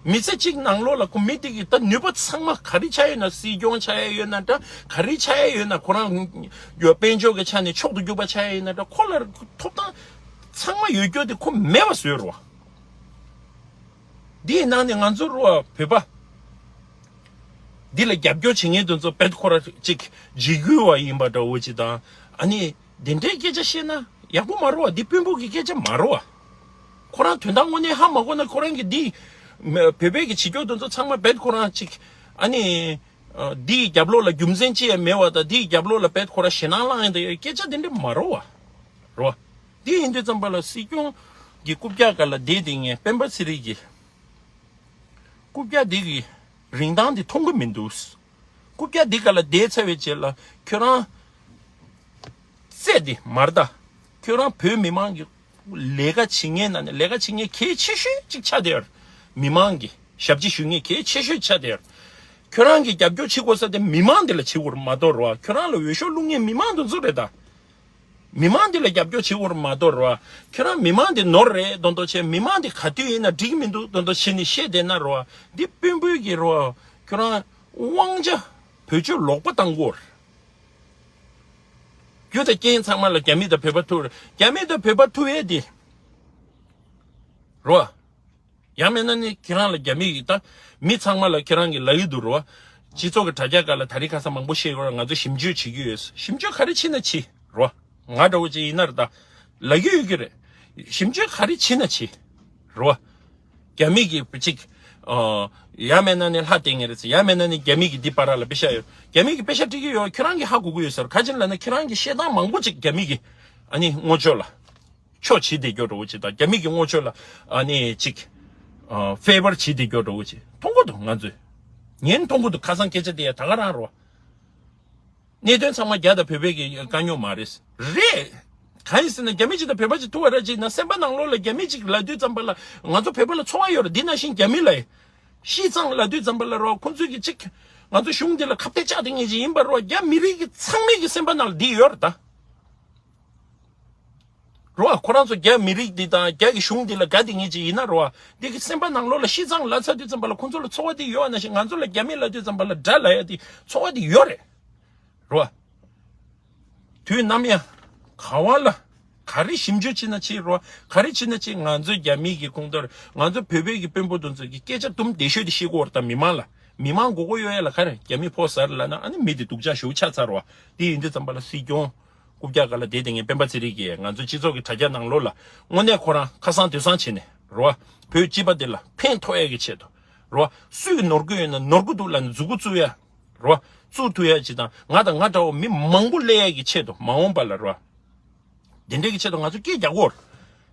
མི་ཚེ་གཅིག་ནང་ལོགས་ལ་ཁོ་མི་དེ་གི་ད་ནུས་པ་ཚང་མ་ག་རེ་ཆགས་ཡོད་ན། སྲིད་སྐྱོང་ཆགས་ཡ་ཡོད་ན་འདྲ། ག་རེ་ཆགས་ཡ་ཡོད་ན། ཁོ་རང་ཡོད་དཔལ་འབྱོར་གྱི་ཆ་ནས་མཆོག་ཏུ་གྱུར་པ་ཆགས་ཡ་ཡོད་ན་འདྲ། ཁོ་ལ་ཐོབ་ཐང་ཚང་མ་ཡོད་རྒྱུ་དེ་ཁོ་མེད་པ་བཟོས་རོ་ཨ། འདིའི་ནང་ནས་ང་ཚོ་རོ་བོད་པ་འདི་ལ་རྒྱབ་སྐྱོར་བྱེད་མཁན་དེ་ཚོ་བེད་ཁོ་ར་ཅིག་འཇིགས་སྐུལ་བ་ཡིན་པ་འདྲ་བོ་ཅིག་དང་། ཨ་ནི་དེ་འདྲའི་སྐད་ཆ་བཤད་ན་ཡག་པོ་མ་རོ་བ། འདི་དཔོན་པོ་གི་སྐད་ཆ་མ་རོ་བ། ཁོ་རང་དོན་དག་དངོས་གནས་ཧ་མ་གོ་ན་ཁོ་རང་གི་འདི་བོད་པའི་གི་བྱེད་སྐྱོར་དེ་ཚོ་ཚང་མ་བེད་ཁོ་རང་ཅིག་ཨ་ནི་འདིའི་རྒྱབ་ལོགས་ལ་རྒྱུ་མཚན་ཅི་ཡང་མེད་པ་དང་། འདིའི་རྒྱབ་ལོགས་ལ་བེད་ཁོ་རང་ཞེད་སྣང་ལངས་ཡིན་ད་སྐད་ཆ་དེ་འདྲ་མ་རོ་བ། རོ། དེ་ཡིན་དུས་ཙམ་པ་ལ་སྲིད་སྐྱོང་གི་རྐུབ་བཀྱག་སྒང་ལ་བསྡད་དེ་ངས་སྤེན་པ་ཚེ་རིང་གི་རྐུབ་བཀྱག་འདི་གི་རིན་ཐང་འདི་མཐོང་གི་མི་འདུག་རྐུབ་བཀྱག་འདི་སྒང་ལ་བསྡད་ཚར་བའི་རྗེས་ལ་ཁྱོད་རང་རྩེད་དེ་མར་ད། ཁྱོད་རང་བོད་མི་མང་གི་ལས་ཀ་བྱེད་མཁན་ནང་ནས་ལས་ཀ་བྱེད་མཁན་གལ་ཆེ་ཤོས་གཅིག་ཆགས་བསྡད་ཡོད་རེད། མི་མང་གི་ཞབས་ཕྱི་ཞུ་མཁན་གལ་ཆེ་ཤོས་ཆགས་བསྡད་ཡོད་རེད། ཁྱོད་རང་གི་རྒྱབ་སྐྱོར་བྱེད་དགོས་ས་དེ་མི་མང་འདི་ལ་བྱེད་དགོས་རེད་མ་གཏོགས་རེད་བ། ཁྱོད་རང་ལ་འོས་ཤོག་བླུག་མཁན་མི་མང་དེ་ཚོ་རེད་ད། མི་མང་འདི་ལ་རྒྱབ་སྐྱོར་བྱེད་དགོས་རེད་མ་གཏོགས་རེད་བ། ཁྱོད་རང་མི་མང་འདི་ནོར་རེད་མདོག་མདོག་བྱས། མི་མང་འདི་ག་དུས་ཡིན་ན་འགྲིག་མི་འདུག་མདོག་མདོག་བྱས་ནས་བཤད་བསྡད་ན་རེད་བ། འདི་དཔོན་པོའི་གི་རེད་བ། ཁྱོད་རང་དབང་ཆ་བེད་སྤྱོད་ལོག་པ་བཏང་གི་ཡོད་རེད། རྒྱུ་དང་རྐྱེན་ཚང་མ་ལ་རྒྱ་མི་དང་བོད་པ་ཐུག་རེད། རྒྱ་མི་དང་བོད་པ་ཐུག་ཡས་དེ་རོ། ཡང་མིན་ན་ནི་ཁྱེད་རང་ལ་རྒྱ་མི་གིས་ད་མི་ཚང་མ་ལ་ཁྱེད་རང་གིས་ལབ་ཀྱི་འདུག་རོ། སྤྱི་ཚོགས་ཀྱི་དྲ་རྒྱ་སྒང་ལ་དེ་རིང་ཁ་སང་མང་པོ་བཤད་ཡོད་ར། ང་ཚོ་ཞིབ་འཇུག་བྱེད་ཀྱི་ཡོད། ཞིབ་འཇུག་ག་རེ་བྱེད་ན་བྱེད་རོ། ང་འདྲ་བོ་ཅིག་ཡིན་ན་ར་ད་ལབ་ཀྱི་ཡོད་ཀྱི་རེད། ཞིབ་འཇུག་ག་རེ་བྱེད་ན་བྱེད་རོ། རྒྱ་མི་གིས་ཅིག་ཨ། ཡང་མིན་ན་ནི་ལྷ་བསྟེན་མཁན་རེད་ཟེར། ཡང་མིན་ན་ནི་རྒྱ་མི་གིས་འདི་བར་ལ་དཔེ་ཤག་ཡོད། རྒྱ་མི་གིས་དཔེ་ཤག་སྤྲད་ཀྱི་ཡོད། ཁྱོད་རང་གིས་ཧ་གོ་གི་ཡོད་ཟེར། ག་ཅི་ལབ་ན་ཁྱོད་རང་གི་བཤད་སྟངས་མང་པོ་ཅིག་རྒྱ་མི་གིས་ཨ་ནི་ངོ་ཕྱོགས་ལ་ཕྱོགས་བྱེད་བསྡད་རྒྱུ་འདྲ་བོ་ཅིག་དང་། རྒྱ་མི་གི་ངོ་ཕྱོགས་ལ་ཨ་ནི་ཅིག་ཨ། ཕེ་བར་བྱེད་བསྡད་རྒྱུ་འདྲ་བོ་ཅིག་མཐོང་གི་འདུག་ང་ཚོས་ཉན་མཐོང་གི་འདུག་ཁ་སང་སྐད་ཆ་དེ་ཡ་ད་ག་རང་རོ། གནད་དོན་ཚང་མ་རྒྱ་དང་བོད་པའི་གི་དཀའ་རྙོག་མ་རེད། རེད། གང་ཡིན་ཟེར་ན་རྒྱ་མི་གཅིག་དང་བོད་པ་གཅིག་ཐུག་པ་ར་གཅིག་ན་སེམས་པ་ནང་ལོགས་ལ་རྒྱ་མི་གཅིག་ལབ་དུས་ཙམ་པ་ལ་ང་ཚོ་བོད་པ་ལ་ཚོར་བ་ཡོད་རེད། འདི་ནང་བཞིན་རྒྱ་མི་ལ་ཤི་ཙང་ལབ་དུས་ཙམ་པ་ལ་རོ། ཁོང་ཚོས་གི་གཅིག་ང་ཚོ་གཞུང་འདི་ལ་ཁ་གཏད་བཅག་དེ་ངེས་ཅིག་ཡིན་པ་རོ། རྒྱ་མི་རིགས་ཀྱི་ཚང་མའི་གི་སེམས་པ་ནང་ལ་འདི་ཡོད་རེད་ད། རོ། ཁོ་རང་ཚོ་རྒྱ་མི་རིགས་འདི་དང་རྒྱ་གི་གཞུང་འདི་ལ་དགའ་དེ་ངེས་ཅིག་ཡིན་ན་རོ། འདི་གི་སེམས་པ་ནང་ལོགས་ལ་ཤི་ཙང་ལབ་ཚར་དུས་ཙམ་པ་ལ་ཁོང་ཚོ་ལ་ཚོར་བ་འདི་ཡོད་པ་ནང་བཞིན་ང་ཚོ་ལ་རྒྱ་མི་ལབ་དུས་ཙམ་པ་ལ་དགྲ་ལབ་ཡ་འདི་ཚོར་བ་འདི་ཡོད་རེད། རོ། དུས་ནམ་ཡང་ག་བ་ལ་ག་རེ་ཞིབ་འཇུག་བྱེད་ན་བྱེད་རོ། ག་རེ་བྱེད་ན་བྱེད། ང་ཚོ་རྒྱ་མི་གི་ཁོངས་གཏོགས་རེད། ང་ཚོ་བོད་པའི་གི་དཔོན་པོ་དེ་ཚོ་གི་སྐད་ཆ་དུམ་བདེ་ཤོས་དེ་བཤད་དགོས་རེད་ད། མི་མང་ལ། མི་མང་མགོ་སྐོར་གཡོག་ཡ་ལ་ག་རེ་རྒྱ་མི་ཕོག་ཟེར་ལབ་ན་ཨ་ནི་མི་དེ་སྡུག་ཅག་ཞེ་པོ་ཆགས་ཚར་རོ། དེ་ཡིན་དུས་ཙམ་པ་ལ་སྲིད་སྐྱོང་ རྐུབ་བཀྱག་སྒང་ལ་བསྡད་དེ་ངས་སྤེན་པ་ཚེ་རིང་གིས་ང་ཚོ་སྤྱི་ཚོགས་ཀྱི་དྲ་རྒྱ་ནང་ལོགས་ལ་དངོས་གནས་ཁོ་རང་ཁ་སང་དུས་སང་བྱས་ནས་རེད་བ། བོད་སྤྱི་པ་འདི་ལ་ཕན་ཐོགས་ཡས་ཀྱི་ཆེད་དུ་རེད་བ། སུས་ནོར་གི་ཡོད་ན་ནོར་གི་འདུག་ལབ་ནས་མཛུབ་གུ་བཙུགས་ཡ་རེད་བ། བཙུགས་ཐུབ་ཡ་ཅིག་དང་ང་དང་ང་འདྲ་བོ་མི་མང་པོ་སླེབས་ཡས་ཀྱི་ཆེད་དུ་མ་འོངས་པ་ལ་རེད་བ། དེ་འདྲའི་གི་ཆེད་དུ་ང་ཚོ་སྐད་རྒྱག་དགོས།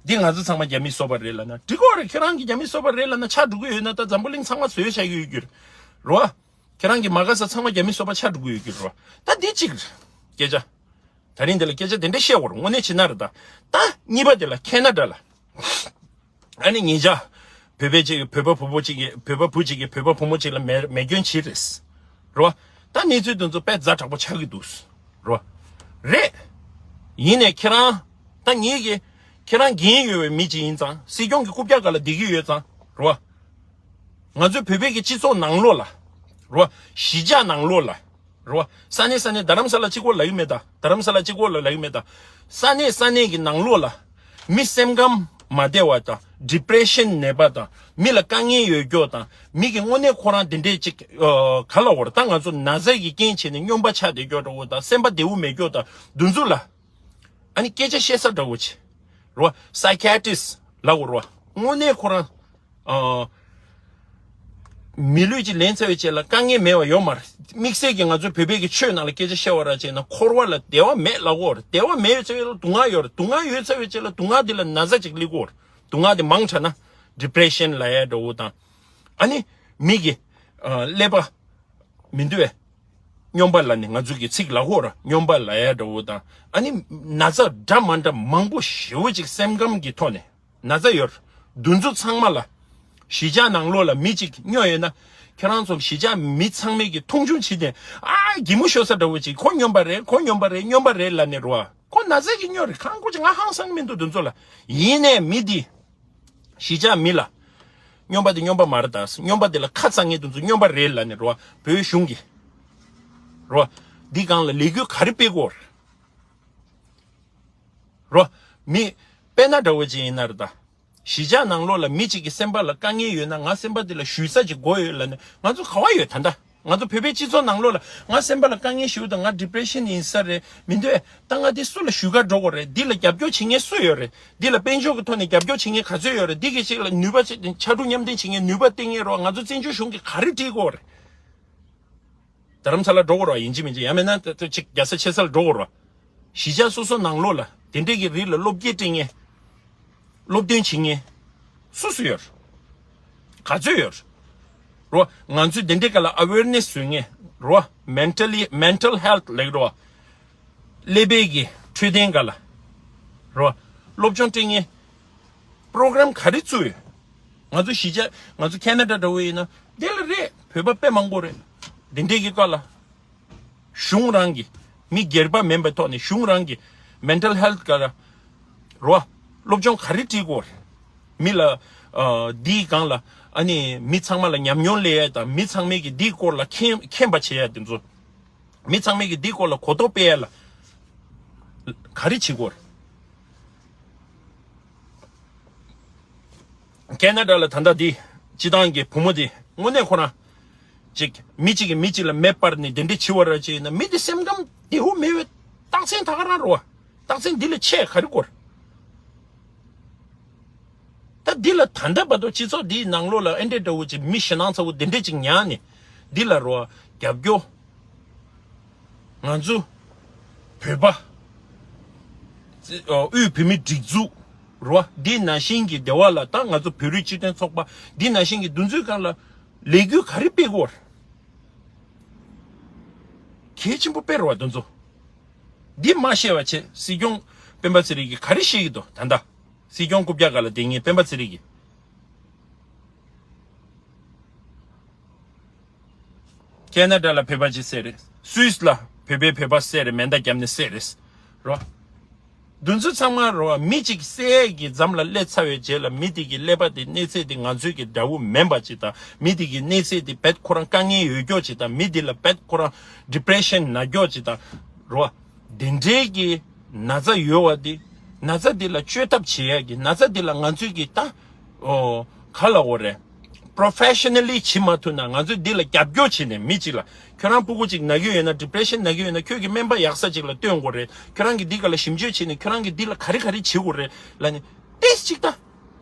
འདི་ང་ཚོ་ཚང་མ་རྒྱ་མིའི་སོ་པ་རེད་ལབ་ན་འགྲིག་གོ་རེད། ཁྱེད་རང་གི་རྒྱ་མིའི་སོ་པ་རེད་ལབ་ན་ཆགས་འགྲོ་གི་ཡོད་ན་ད་འཛམ་བུ་གླིང་ཚང་མ་བཟོས་བཞག་གི་ཡོད་རྒྱུ་རེད་བ། ཁྱེད་རང་གི་མ་དགའ་ས་ཚང་མ་རྒྱ་མིའི་སོ་པ་ཆགས་འགྲོ་གི་ཡོད་རྒྱུ་རེད་བ། ད་འདི་གཅིག་རེད། སྐད་ཆ། ད་རིང་འདི་ལ་སྐད་ཆ་དེ་འདྲ་བཤད་དགོས་རེད། དངོས་གནས་བྱས་ན་རེད་ད། ད་གཉིས་པ་དེ་ལ་ཁེ་ན་ཌ་ལ། ཨ་ནི་ཉེ་ཆར་བོད་པའི་ཅིག་བོད་པ་བུ་མོ་ཅིག་གིས་བོད་པ་བུ་ཅིག་གིས་བོད་པ་བུ་མོ་ཅིག་ལ་མེ་མེ་སྐྱོན་བྱས་རེད། རེད་བ། ད་གནས་ཚུལ་དེ་ཚོ་དཔེ་ཛ་དྲག་པོ་ཆགས་ཀྱི་འདུག་རེད་བ། རེད། ཡིན་ནའི་ཁྱེད་རང་། ད་ངེད་ཀྱི། ཁྱེད་རང་འགན་ཡོད་པའི་མི་ཅིག་ཡིན་ཙང་སྲིད་སྐྱོང་གི་རྐུབ་བཀྱག་སྒང་ལ་བསྡད་ཀྱི་ཡོད་ཙང་རེད་བ། ང་ཚོའི་བོད་པའི་གི་སྤྱི་ཚོགས་ནང་ལོགས་ལ། རེད་བ། གཞིས་ཆགས་ནང་ལོགས་ལ། རེད་བ། ས་གནས་ས་གནས་རྡ་རམ་ས་ལ་གཅིག་པོ་ལབ་ཀྱི་མེད་ད། རྡ་རམ་ས་ལ་གཅིག་པོ་ལ་ལབ་ཀྱི་མེད་ད། ས་གནས་ས་གནས་ཀྱི་ནང་ལོགས་ལ། མི་སེམས་ཁམས་མ་བདེ་བ་དང་ཌི་པི་རེ་ཤན་ནད་པ་དང་མི་ལ་དཀའ་ངལ་ཡོད་རྒྱུ་དང་མི་གི་དངོས་གནས་ཁོ་རང་དེ་འདྲས་ཅིག་ཨ། ག་ལ་བར་ད་ང་ཚོ་ན་ཚ་གི་རྐྱེན་བྱས་ནས་སྨྱོན་པ་ཆགས་བསྡད་རྒྱུ་འདྲ་བོ་དང་སེམས་པ་བདེ་བོ་མེད་རྒྱུ་དང་འདུ་འཛུ་ལ། ཨ་ནི་སྐད་ཆ་བཤད་ས་འདྲ་བོ་ཅིག་རེད་བ། སའི་ཀ་ཡ་ཊི་རི་སི་ཊི་ལབ་དགོས་རེད་བ། དངོས་གནས་ཁོ་རང་། ཨ། མི་ལུས་ཅིག་ལེན་ཚར་བའི་རྗེས་ལ་དཀའ་ངལ་མེད་པ་ཡོད་མ་རེད། དམིགས་བསལ་གྱི་ང་ཚོའི་བོད་པའི་གི་ཆོས་ནང་ལ་སྐད་ཆ་བཤད་པ་ར་བྱས་ན་འཁོར་བ་ལ་བདེ་བ་མེད་ལབ་ཀྱི་ཡོད་རེད། བདེ་བ་མེད་ཚར་བའི་སྡུག་བསྔལ་ཡོད་རེད། སྡུག་བསྔལ་ཡོད་ཚར་བའི་རྗེས་ལ་སྡུག་བསྔལ་དེ་ལ་ན་ཚ་ཅིག་སླེབས་ཀྱི་ཡོད་རེད། སྡུག་བསྔལ་དེ་མང་དྲགས་ན་ཌི་པི་རེ་ཤན་ལབ་ཡ་འདྲ་བོ་དང་། ཨ་ནི་མི་གི་ཨ། ཀླད་པ་མི་འདུག་བས། སྨྱོན་པ་ལབ་ནས་ང་ཚོ་གི་ཚིག་ལབ་ཀྱི་ཡོད་རེད། སྨྱོན་པ་ལབ་ཡ་འདྲ་བོ་དང་ཨ་ནི་ན་ཚ་འདྲ་མ་འདྲ་མང་པོ་ཞེ་པོ་ཅིག་སེམས་ཁམས་ཀྱི་ཐོག་ནས། ན་ཚ་ཡོད། འདུ་འཛོམས་ཚང་མ་ལ། གཞིས་ཆགས་ནང་ལོགས་ལ་མི་གཅིག་སྨྱོ་ཡོད་ན། ཁྱེད་རང་ཚོ་གཞིས་ཆགས་མི་ཚང་མས་ཀྱི་མཐོང་ཆུང་བྱེད་དེ། ཨ། གད་མོ་ཤོར་ས་འདྲ་བོ་ཅིག་ཁོ་སྨྱོན་པ་རེད། ཁོ་སྨྱོན་པ་རེད། སྨྱོན་པ་རེད་ལབ་ནས་རེད་བ། ཁོ་ན་ཚ་གི་སྨྱོ་རེད། ཁང་ཁོ་ཅིག་ང་ཧང་སང་མི་འདུག་འདུ་འཛོམས་ལ། ཡིན་ནའི་མི་འདི། གཞིས་ཆགས་མི་ལ། སྨྱོན་པ་འདི་སྨྱོན་པ་མ་རེད་ད། སྨྱོན་པ་འདི་ལ་ཁ་སང་ངས་འདུ་འཛོམས་སྨྱོན་པ་རེད་ལབ་ནས་རེད་བ། བོད་གཞུང་གི། རེད་བ། འདི་སྒང་ལ་ལས་འགུལ་ག་རེ་སྤེལ་དགོས་རེད། རོ། མི། དཔེར་ན་འདྲ་བོ་ཅིག་ཡིན་ན་རེད་ད། གཞིས་ཆགས་ནང་ལོགས་ལ་མི་གཅིག་གི་སེམས་པ་ལ་དཀའ་ངལ་ཡོད་ན་ང་སེམས་པ་འདི་ལ་ཞུ་ས་ཅིག་དགོས་ཡོད་ལབ་ནས་ང་ཚོ་ག་བ་ཡོད་ད་ལྟ། ང་ཚོ་བོད་པའི་སྤྱི་ཚོགས་ནང་ལོགས་ལ་ང་སེམས་པ་ལ་དཀའ་ངལ་ཞིག་ཡོད་དང་ང་ཌི་པི་རེ་ཤན་ཡིན་ས་རེད་མི་འདུག་ཨེ། ད་ང་འདི་སུ་ལ་ཞུ་ག་འགྲོ་དགོས་རེད། འདི་ལ་རྒྱབ་སྐྱོར་བྱེད་མཁན་སུ་ཡོད་རེད། འདི་ལ་དཔལ་འབྱོར་གྱི་ཐོག་ནས་རྒྱབ་སྐྱོར་བྱེད་མཁན་ག་ཚོད་ཡོད་རེད། འདི་གི་ཅིག་ལ་ནུས་པ་ཕྱར་གྲུ་མཉམ་འདེགས་བྱེད་མཁན་ནུས་པ་བསྟན་མཁན་རོགས་ང་ཚོ་བཙན་བྱོལ་གཞུང་གིས་ག་རེ་སྒྲིག་དགོས་རེད། རྡ་རམ་ས་ལ་འགྲོ་དགོས་རེད་བ། ཡིན་གཅིག་མིན་གཅིག་ཡང་མིན་ན་ད་ད་ཅིག་རྒྱལ་ས་ཆེ་ས་ལ་འགྲོ་དགོས་རེད་བ། གཞིས་ཆགས་སོ་སོ་ནང་ལོགས་ལ་དེ་འདྲས་ཀྱི་རིགས་ལ་སློབ་སྐྱེལ་སྤྲད་མཁན། སློབ་སྟོན་བྱེད་མཁན། སུ་སུ་ཡོད་རེད། ག་ཚོད་ཡོད་རེད། རོ། ང་ཚོས་དེ་འདྲས་ཀ་ལ་ཨ་ཝེར་ནེ་སི་བཟོ་མཁན། རོ། མེན་ཊལ་ལི་མེན་ཊལ་ཧེལ་ཐི་ལབ་ཀྱི་རེད་བ། ཀླད་པའི་གི་འཕྲོད་བསྟེན་ཀ་ལ། རོ། སློབ་སྦྱོང་སྤྲད་མཁན། པྲོ་གྷ་རམ་ག་རེ་བཙུགས་ཡོད། ང་ཚོ་གཞིས་ཆགས་ང་ཚོ་ཁེ་ན་ཌ་འདྲ་བོ་ཡིན་ན་དེ་ལ་རེད། བོད་པ་དཔེ་མང་པོ་རེད། འདི་འདྲས་ཀྱི་སྐོར་ལ་གཞུང་རང་གི་མི་སྒེར་པ་མིན་པའི་ཐོག་ནས་གཞུང་རང་གི་མེན་ཊལ་ཧེལ་ཐི་ག་ར་རོ། སློབ་སྦྱོང་ག་རེ་སྤྲད་དགོས་རེད། མི་ལ་ཨ་འདིའི་སྒང་ལ་ཨ་ནི་མི་ཚང་མ་ལ་ཉམས་མྱོང་སླེབས་ཡ་དང་མི་ཚང་མས་ཀྱི་འདིའི་སྐོར་ལ་མཁྱེན་མཁྱེན་པ་བྱེད་ཡ་དེ་ཚོ། མི་ཚང་མས་ཀྱི་འདིའི་སྐོར་ལ་གོ་རྟོགས་སྤེལ་ཡ་ལ་ག་རེ་བྱེད་དགོས་རེད། ཁེ་ན་ཌ་ལ་ད་ལྟ་འདི་སྤྱི་བཏང་གི་བུ་མོ་འདི་དངོས་གནས་ཁོ་རང་ཅིག་མི་གཅིག་གིས་མི་གཅིག་ལ་མེ་སྤར་ནས་དེ་འདྲས་བྱེད་པ་ར་ཅིག་ཡིན་ན་མི་འདི་སེམས་ཁམས་བདེ་བོ་མེད་པའི་རྟགས་མཚན་ད་ག་རང་རེད་བ། རྟགས་མཚན་འདི་ལས་ཆེ་ག་རེ་དགོས་རེད། ད་འདི་ལ་ད་ལྟ་བར་དུ་སྤྱི་ཚོགས་འདིའི་ནང་ལོགས་ལ་ཨེ་འདྲས་འདྲ་བོ་ཅིག་མི་ཞེད་སྣང་ཚ་བོ་འདི་འདྲས་ཅིག་ཉར་ནས་འདི་ལ་རོ་རྒྱབ་སྐྱོར། ང་ཚོ་བོད་པ་དབུས་བོད་མི་སྒྲིག་འཛུགས་རོ་འདི་ནང་བཞིན་གྱི་སྡེ་བ་ལ་ད་ང་ཚོ་བོད་རིགས་སྤྱི་མཐུན་ཚོགས་པ་འདི་ནང་བཞིན་གྱི་འདུ་འཛོམས་སྒང་ལ་ལས་འགུལ་ག་རེ་སྤེལ་དགོས་རེད། གལ་ཆེན་པོ་དཔེ་རེད་བ་འདུ་འཛོམས། འདི་མ་བཤད་པ་བྱས་སྲིད་སྐྱོང་སྤེན་པ་ཚེ་རིང་གིས་ག་རེ་བཤད་ཀྱི་འདུག་ད་ལྟ་སྲིད་སྐྱོང་རྐུབ་བཀྱག་སྒང་ལ་བསྡད་མཁན་སྤེན་པ་ཚེ་རིང་གིས། ཁེ་ན་ཌ་ལ་བོད་པ་ཅིག་བསད་རེད། སུད་སི་ལ་བོད་པའི་བོད་པ་བསད་རེད། མེ་མདའ་བརྒྱབ་ནས་བསད་རེད། རོ། འདི་ཚོ་ཚང་མ་རོ་མི་གཅིག་བསད་ཀྱི་མཚམས་ལ་སླེབས་ཚར་བའི་རྗེས་ལ་མི་དེ་གི་ཀླད་པ་དེ་གནས་ཚད་དེ་ང་ཚོའི་གི་འདྲ་བོ་མིན་པ་ཅིག་དང་མི་དེ་གི་གནས་ཚད་དེ་བེད་ཁོ་རང་དཀའ་ངལ་ཡོད་རྒྱུ་ཅིག་དང་མི་དེ་ལ་བེད་ཁོ་རང་ཌི་པི་རེ་ཤན་ན་རྒྱུ་ཅིག་དང་རོ། དེ་འདྲའི་གི་ན་ཚ་ཡོད་བ་དེ་ན་ཚ་དེ་ལ་བཅོས་ཐབས་བྱེད་ཡ་གི་ན་ཚ་དེ་ལ་ང་ཚོའི་གི་ད་ཨོ་ག་ལ་འོ་རེད། པྲོ་ཕེ་ཤ་ན་ལི་བྱེད་མ་ཐུབ་ན། ང་ཚོས་འདི་ལ་རྒྱབ་སྐྱོར་བྱས་ནས་མི་གཅིག་ལ། ཁྱོད་རང་སྤུ་གུ་གཅིག་ན་གི་ཡོད་ན། ཌི་པི་རེ་ཤན་ན་གི་ཡོད་ན། ཁྱོད་ཀྱི་སྨན་པ་ཡག་ས་གཅིག་ལ་སྟོན་དགོས་རེད། ཁྱོད་རང་གིས་འདི་ག་ལ་ཞིབ་འཇུག་བྱས་ནས། ཁྱོད་རང་གིས་འདི་ལ་ག་རེ་ག་རེ་བྱེད་དགོས་རེད་ལབ་ནས་ཏེས་གཅིག་ད་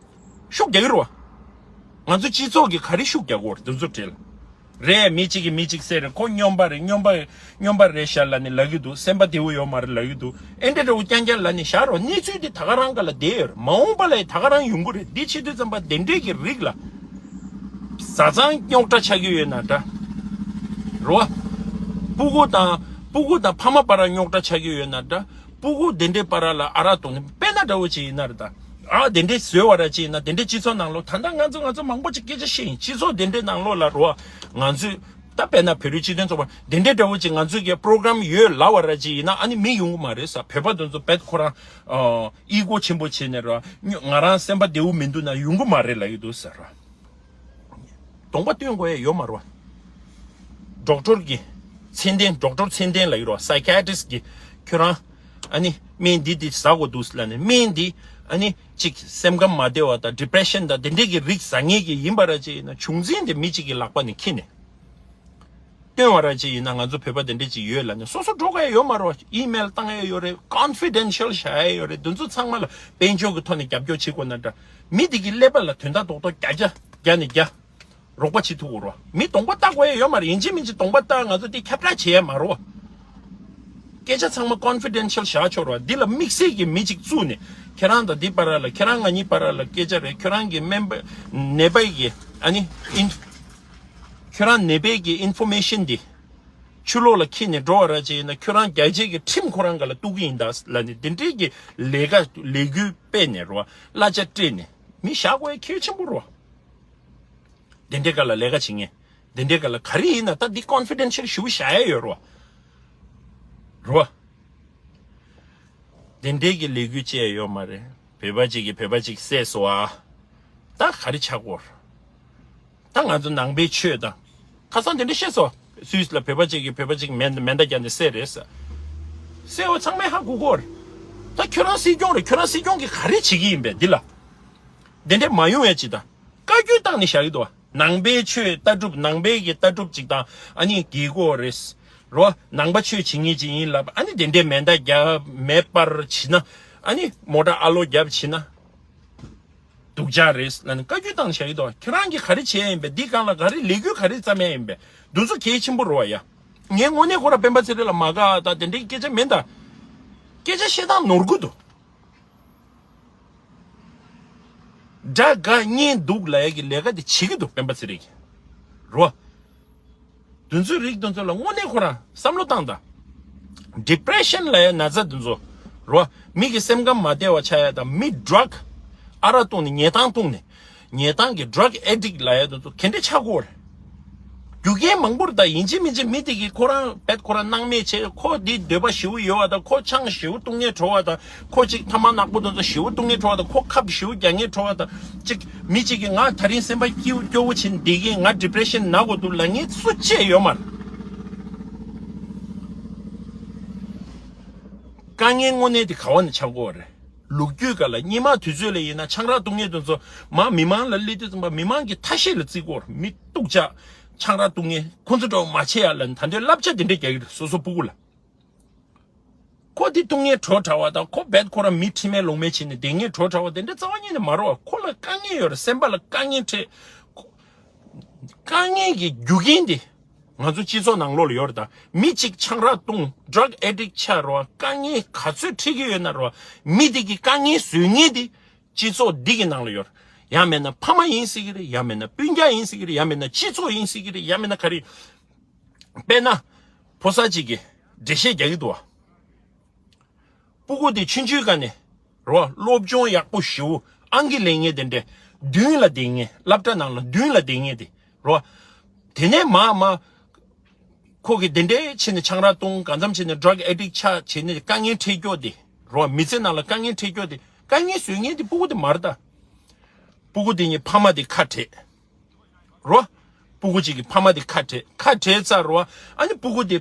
ཤུགས་རྒྱག་གི་རེད་བ། ང་ཚོ་སྤྱི་ཚོགས་ཀྱིས་ག་རེ་ཤུགས་རྒྱག་དགོས་རེད། འདི་ཚོ་འབྲེལ་རེད། མི་གཅིག་གིས་མི་གཅིག་ཟེར་རེད། ཁོ་སྨྱོན་པ་རེད། སྨྱོན་པ་སྨྱོན་པ་རེད་ཤག་ལབ་ནས་ལབ་ཀྱི་འདུག་སེམས་པ་བདེ་བོ་ཡོད་མ་རེད་ལབ་ཀྱི་འདུག་ཨེ་འདྲ་འདྲ་བོ་རྐྱང་རྐྱང་ལབ་ནས་བཞག་རོགས། གནས་ཚུལ་དེ་ད་ག་རང་ག་ལ་བསྡད་ཡོད་རེད། མ་འོངས་པ་ལ་ཡང་ད་ག་རང་ཡོང་གི་རེད། འདི་བྱེད་དུས་ཙམ་པ་དེ་འདྲས་ཀྱི་རིགས་ལ། བཟའ་ཚང་རྙོག་དྲ་ཆགས་ཀྱི་ཡོད་ན་འདྲ། རོ། སྤུ་གུ་དང་སྤུ་གུ་དང་ཕ་མ་བར་རྙོག་དྲ་ཆགས་ཀྱི་ཡོད་ན་འདྲ། སྤུ་གུ་དེ་འདྲའི་བར་ལ་ཨ་རག་བཏུང་ནས། དཔེར་ན་འདྲ་བོ་ཅིག་ཡིན་ན་རེད་ད། ཨ་དེ་འདྲའི་བཟོས་བ་ར་ཅིག་ཡིན་ན། དེ་འདྲའི་སྤྱི་ཚོགས་ནང་ལོགས་ད་ལྟ་ང་ཚོ་ང་ཚོ་མང་པོ་ཅིག་སྐད་ཆ་བཤད་ཡིན། སྤྱི་ཚོགས་དེ་འདྲའི་ནང་ལོགས་ལ་རོ། ང་ཚོས་ད་དཔེར་ན་བོད་རིགས་སྤྱི་མཐུན་ཚོགས་པ་དེ་འདྲའི་འདྲ་བོ་ཅིག་ང་ཚོས་ཀྱི་པྲོ་གྲམ་ཡོད་ལབ་པ་ར་ཅིག་ཡིན་ན། ཨ་ནི་མི་ཡོང་གི་མ་རེད་ས། བོད་པ་དེ་ཚོ་བེད་ཁོ་རང་ཨ་ཨི་གོ་ཆེན་པོ་བྱས་ནས་རོ། ང་རང་སེམས་པ་བདེ་བོ་མི་འདུག་ན་ཡོང་གི་མ་རེད་ལབ་ཀྱི་འདུག་ཟེར་རོ། གདོང་པ་སྟོན་དགོས་ཡ་ཡོད་མ་རེད་བ། ཌོག་ཊར་གྱི་མཚན་ལྡན། ཌོག་ཊར་མཚན་ལྡན་ལབ་ཀྱི་རེད་བ། སའི་ཀ་ཡ་ཊི་རི་སི་ཊི་གྱིས་ཁྱོད་རང་ཨ་ནི་སྨན་འདི་འདི་ཟ་དགོས་འདུག་ལབ་ནས། སྨན་འདི་ཨ་ནི་གཅིག་སེམས་ཁམས་མ་བདེ་བ་དང་ཌི་པི་རེ་ཤན་དང་དེ་འདྲས་ཀྱི་རིགས་ཟ་མཁན་གྱི་ཡིན་པ་ར་ཅིག་ཡིན་ན། བྱུང་འཛིན་དེ་མི་གཅིག་གི་ལག་པ་ནས་འཁྱེར་ནས་སྟོན་བ་ར་ཅིག་ཡིན་ན། ང་ཚོ་བོད་པ་དེ་འདྲས་ཅིག་ཡོད་ལབ་ནས་སོ་སོ་འགྲོ་དགོས་ཡ་ཡོད་མ་རེད་བ། ཨི་མེལ་བཏང་ཡ་ཡོད་རེད། ཀོན་ཕི་ཌེན་ཤལ་བཞག་ཡ་ཡོད་རེད། འདི་ཚོ་ཚང་མ་ལ་དཔལ་འབྱོར་གྱི་ཐོག་ནས་རྒྱབ་སྐྱོར་བྱེད་དགོས་ན་འདྲ། མི་དེ་གི་ཀླད་པ་ལ་དོན་དག་རྡོག་རྡོག་བརྒྱ་ཆ་བརྒྱ་ནས་བརྒྱ། རོགས་པ་བྱེད་ཐུབ་དགོས་རེད་བ། མི་གདོང་པ་ལྟ་དགོས་ཡ་ཡོད་མ་རེད། ཡིན་གཅིག་མིན་གཅིག་གདོང་པ་ལྟ། ང་ཚོ་དེ་ཁྱབ་བསྒྲགས་བྱེད་ཡ་མ་རེད་བ། སྐད་ཆ་ཚང་མ་ཀོན་ཕི་ཌེན་ཤལ་བཞག་ཆོག་རེད་བ། འདི་ལ་དམིགས་བསལ་གྱི་མི་གཅིག་བཙུགས་ནས། ཁྱེད་རང་དང་འདི་བར་ལ། ཁྱེད་རང་ང་གཉིས་བར་ལ་སྐད་ཆ་རེད། ཁྱོད་རང་གི་སྨན་པ་ནད་པའི་གི་ཨ་ནི་ཨིན། ཁྱོད་རང་ནད་པའི་གི་ཨིན་ཕོར་མེ་ཤན་འདི་ཕྱི་ལོགས་ལ་འཁྱེར་ནས་འགྲོ་བ་ར་ཅིག་ཡིན་ན། ཁྱོད་རང་རྒྱལ་སྤྱིའི་གི་ཁྲིམས་ཁོ་རང་སྒང་ལ་གཏུག་གི་ཡིན་ད་ལབ་ནས། དེ་འདྲའི་གི་ལས་ཀ་ལས་འགུལ་སྤེལ་ནས་རེད་བ། གླ་ཆ་སྤྲད་ནས་མི་བཞག་དགོས་ཡ་གལ་ཆེན་པོ་རེད་བ། དེ་འདྲའི་སྒང་ལ་ལས་ཀ་བྱེད་མཁན། དེ་འདྲའི་སྒང་ལ་ག་རེ་ཡིན་ན་ད་འདི་ཀོན་ཕི་ཌེན་ཤལ་ཞེ་པོ་བཞག་ཡ་ཡོད་རེད་བ། རེད་བ། དེ་འདྲའི་གི་ལས་འགུལ་བྱས་ཡོད་མ་རེད། བོད་པ་གཅིག་གིས་བོད་པ་གཅིག་བསད་སོང་ཨ། ད་ག་རེ་ཆགས་ཀྱི་ཡོད་རེད། ད་ང་ཚོ་ནང་པའི་ཆོས་དང་། ཁ་སང་དེ་འདྲ་བཤད་སོང་། སུད་སི་ལ་བོད་པ་གཅིག་གིས་བོད་པ་གཅིག་མེ་མེ་མདའ་བརྒྱབ་ནས་བསད་རེད་ཟེར། བསད་པ་ཚང་མས་ཧ་གོ་གི་ཡོད་རེད། ད་ཁྱོད་རང་སྲིད་སྐྱོང་རེད། ཁྱོད་རང་སྲིད་སྐྱོང་གིས་ག་རེ་བྱེད་ཀྱི་ཡིན་པས་འདི་ལ། དེ་འདྲ་མ་ཡོང་ཡ་ཅིག་དང་། བཀའ་བཀྱོན་བཏང་ནས་བཞག་གི་འདུག་བ། ནང་པའི་ཆོས་ལྟ་གྲུབ། ནང་པའི་གི་ལྟ་གྲུབ་ཅིག་དང་། ཨ་ནི་དགེ་བསྐོས་རེད། རོ། ནང་པ་ཆོས་བྱེད་མཁན་ཅིག་ཡིན་ལབ། ཨ་ནི་དེ་འདྲའི་མེ་མདའ་རྒྱབ། མེ་སྤར་བྱས་ན། ཨ་ནི་མོ་ཊ་ཨ་ལོ་རྒྱབ་བྱས་ན། སྡུག་ཅག་རེད་ལབ་ནས་བཀའ་བཀྱོན་བཏང་བཞག་གི་འདུག་ཁྱོད་རང་གིས་ག་རེ་བྱས་ཡིན་པས། འདི་སྒང་ལ་ག་རེ་ལས་འགུལ་ག་རེ་བརྩམས་ཡ་ཡིན་པས། འདི་ཚོ་གལ་ཆེན་པོ་རེད་བ་ཡ། ངས་དངོས་གནས་ཁོ་རང་སྤེན་པ་ཚེ་རིང་ལ་མ་དགའ་དང་དེ་འདྲའི་སྐད་ཆ་མིན་ད། སྐད་ཆ་བཤད་སྟངས་ནོར་གི་འདུག་དགྲ་དགའ་གཉེན་སྡུག་ལབ་ཡ་གི་ལས་ཀ་དེ་བྱེད་ཀྱི་འདུག་སྤེན་པ་ཚེ་རིང་གིས། རོ། དེ་ཚོའི་རིགས་དེ་ཚོ་ལ་དངོས་གནས་ཁོ་རང་བསམ་བློ་བཏང་དང་། ཌི་པི་རེ་ཤན་ལབ་ཡ་ན་ཚ་དེ་ཚོ། རོ། མི་གི་སེམས་ཁམས་མ་བདེ་བ་ཆགས་ཡ་དང་། མི་ཌྲག་ཨ་རག་བཏུང་ནས་ཉལ་ཐང་བཏུང་ནས། ཉལ་ཐང་གི་ཌྲག་ཨེ་ཌིག་ལབ་ཡ་དེ་ཚོ་ག་འདྲ་ཆགས་ཀྱི་ཡོད་རེད། རྒྱུ་རྐྱེན་མང་པོ་རེད་ད། ཡིན་གཅིག་མིན་གཅིག་མི་དེ་གིས་ཁོ་རང་བེད་ཁོ་རང་སྣང་མེད་བྱས། ཁོ་འདི་འདོད་པ་ཞེ་པོ་ཡོད་པ་དང་། ཁོ་ཆང་ཞེ་པོ་བཏུང་མཁན་བྲོ་བ་དང་། ཁོ་གཅིག་ཐ་མག་ནག་པོ་དེ་ཚོ་ཞེ་པོ་བཏུང་མཁན་བྲོ་བ་དང་། ཁོ་ཁབ་ཞེ་པོ་རྒྱག་མཁན་བྲོ་བ་དང་། གཅིག་མི་གཅིག་གིས་ང་ད་རིང་སེམས་པ་སྐྱིད་པོ་སྐྱོ་བོ་བྱས་ནས་བསྡད་མཁན། ང་ཌི་པི་རེ་ཤན་ན་གོ་འདུག་ལབ་མཁན་སུ་གཅིག་ཡོད་མ་རེད། དཀའ་ངལ་དངོས་གནས་དེ་ག་བ་ནས་ཆགས་ཀྱི་ཡོད་རེད། ལོ་རྒྱུས་སྒང་ལ་སྔོན་མ་དུས་ཚོད་ལ་ཡིན་ན་ཆང་རག་བཏུང་མཁན་དེ་ཚོ་མར་མི་མང་ལ་སླེབས་དུས་ཙམ་པ་མི་མང་གིས་ཐ་ཤལ་ལ་བརྩི་གི་ཡོད་རེད། མི་སྡུག་ཅག་ཆང་རག་བཏུང་མཁན། ཁོ་ཚོ་འདྲ་བོ་མ་བྱེད་ཡ་ལབ་ནས་ད་དུང་བསླབ་བྱ་དེ་འདྲ་རྒྱག་གི་རེད། སོ་སོ་སྤུ་གུ་ལ། ཁོ་དེ་བཏུང་མཁན་བྲོ་འདྲ་བ་དང་། ཁོ་བེད་ཁོ་རང་མི་ཁྲེལ་མེད་ལོང་མེད་བྱས་ནས་བསྡད་མཁན་བྲོ་འདྲ་བ་དེ་འདྲ་རྩ་བ་ཉིད་ནས་མ་རེད་བ། ཁོ་ལ་དཀའ་ངལ་ཡོད་རེད། སེམས་པ་ལ་དཀའ་ངལ་འཕྲད། དཀའ་ངལ་གྱི་རྒྱུ་རྐྱེན་དེ་ང་ཚོ་སྤྱི་ཚོགས་ནང་ལོགས་ལ་ཡོད་རེད་ད། མི་གཅིག་ཆང་རག་བཏུང་། ཌྲག་ཨེ་ཌིག་ཆགས་རེད་བ། དཀའ་ངལ་ག་ཚོད་འཕྲད་ཀྱི་ཡོད་ན་རེད་བ། མི་དེ་གི་དཀའ་ངལ་བཟོ་མཁན་དེ་སྤྱི་ཚོགས་འདི་གི་ནང་ལ་ཡོད་རེད། ཡང་མིན་ན་ཕ་མ་ཡིན་སྲིད་ཀྱི་རེད། ཡང་མིན་ན་སྤུན་ཀྱག་ཡིན་སྲིད་ཀྱི་རེད། ཡང་མིན་ན་སྤྱི་ཚོགས་ཡིན་སྲིད་ཀྱི་རེད། ཡང་མིན་ན་ག་རེ། དཔེར་ན། ཕོ་གསར་གཅིག་གིས་འགྲེལ་བཤད་རྒྱག་གི་འདུག་བ། སྤུ་གུ་དེ་ཆུང་ཆུང་སྒང་ནས་རོ། སློབ་སྦྱོང་ཡག་པོ་ཞེ་པོ་ཨང་ཀི་ལེན་མཁན་དེ་འདྲས། མདུན་ལ་བསྡད་མཁན། སློབ་གྲྭ་ནང་ལ་མདུན་ལ་བསྡད་མཁན་དེ་རོ། དེ་ནས་མར་མར་ཁོ་གིས་དེ་འདྲས་བྱས་ནས་ཆང་རག་བཏུང་། གང་འཚམ་བྱས་ནས་ཌྲག་ཨེ་ཌིག་ཆགས་བྱས་ནས་དཀའ་ངལ་འཕྲད་ཀྱོག་དེ་རོ། མི་ཚེ་ནང་ལ་དཀའ་ངལ་འཕྲད་ཀྱོག་དེ། དཀའ་ངལ་བཟོ་མཁན་དེ་སྤུ་གུ་དེ་མ་རེད་ད། སྤུ་གུ་དེ་གཉིས་ཕ་མ་དེ་ཁ་བྲལ། རོ། སྤུ་གུ་གཅིག་གི་ཕ་མ་དེ་ཁ་བྲལ་ཁ་བྲལ་ཚར་རོ། ཨ་ནི་སྤུ་གུ་དེ་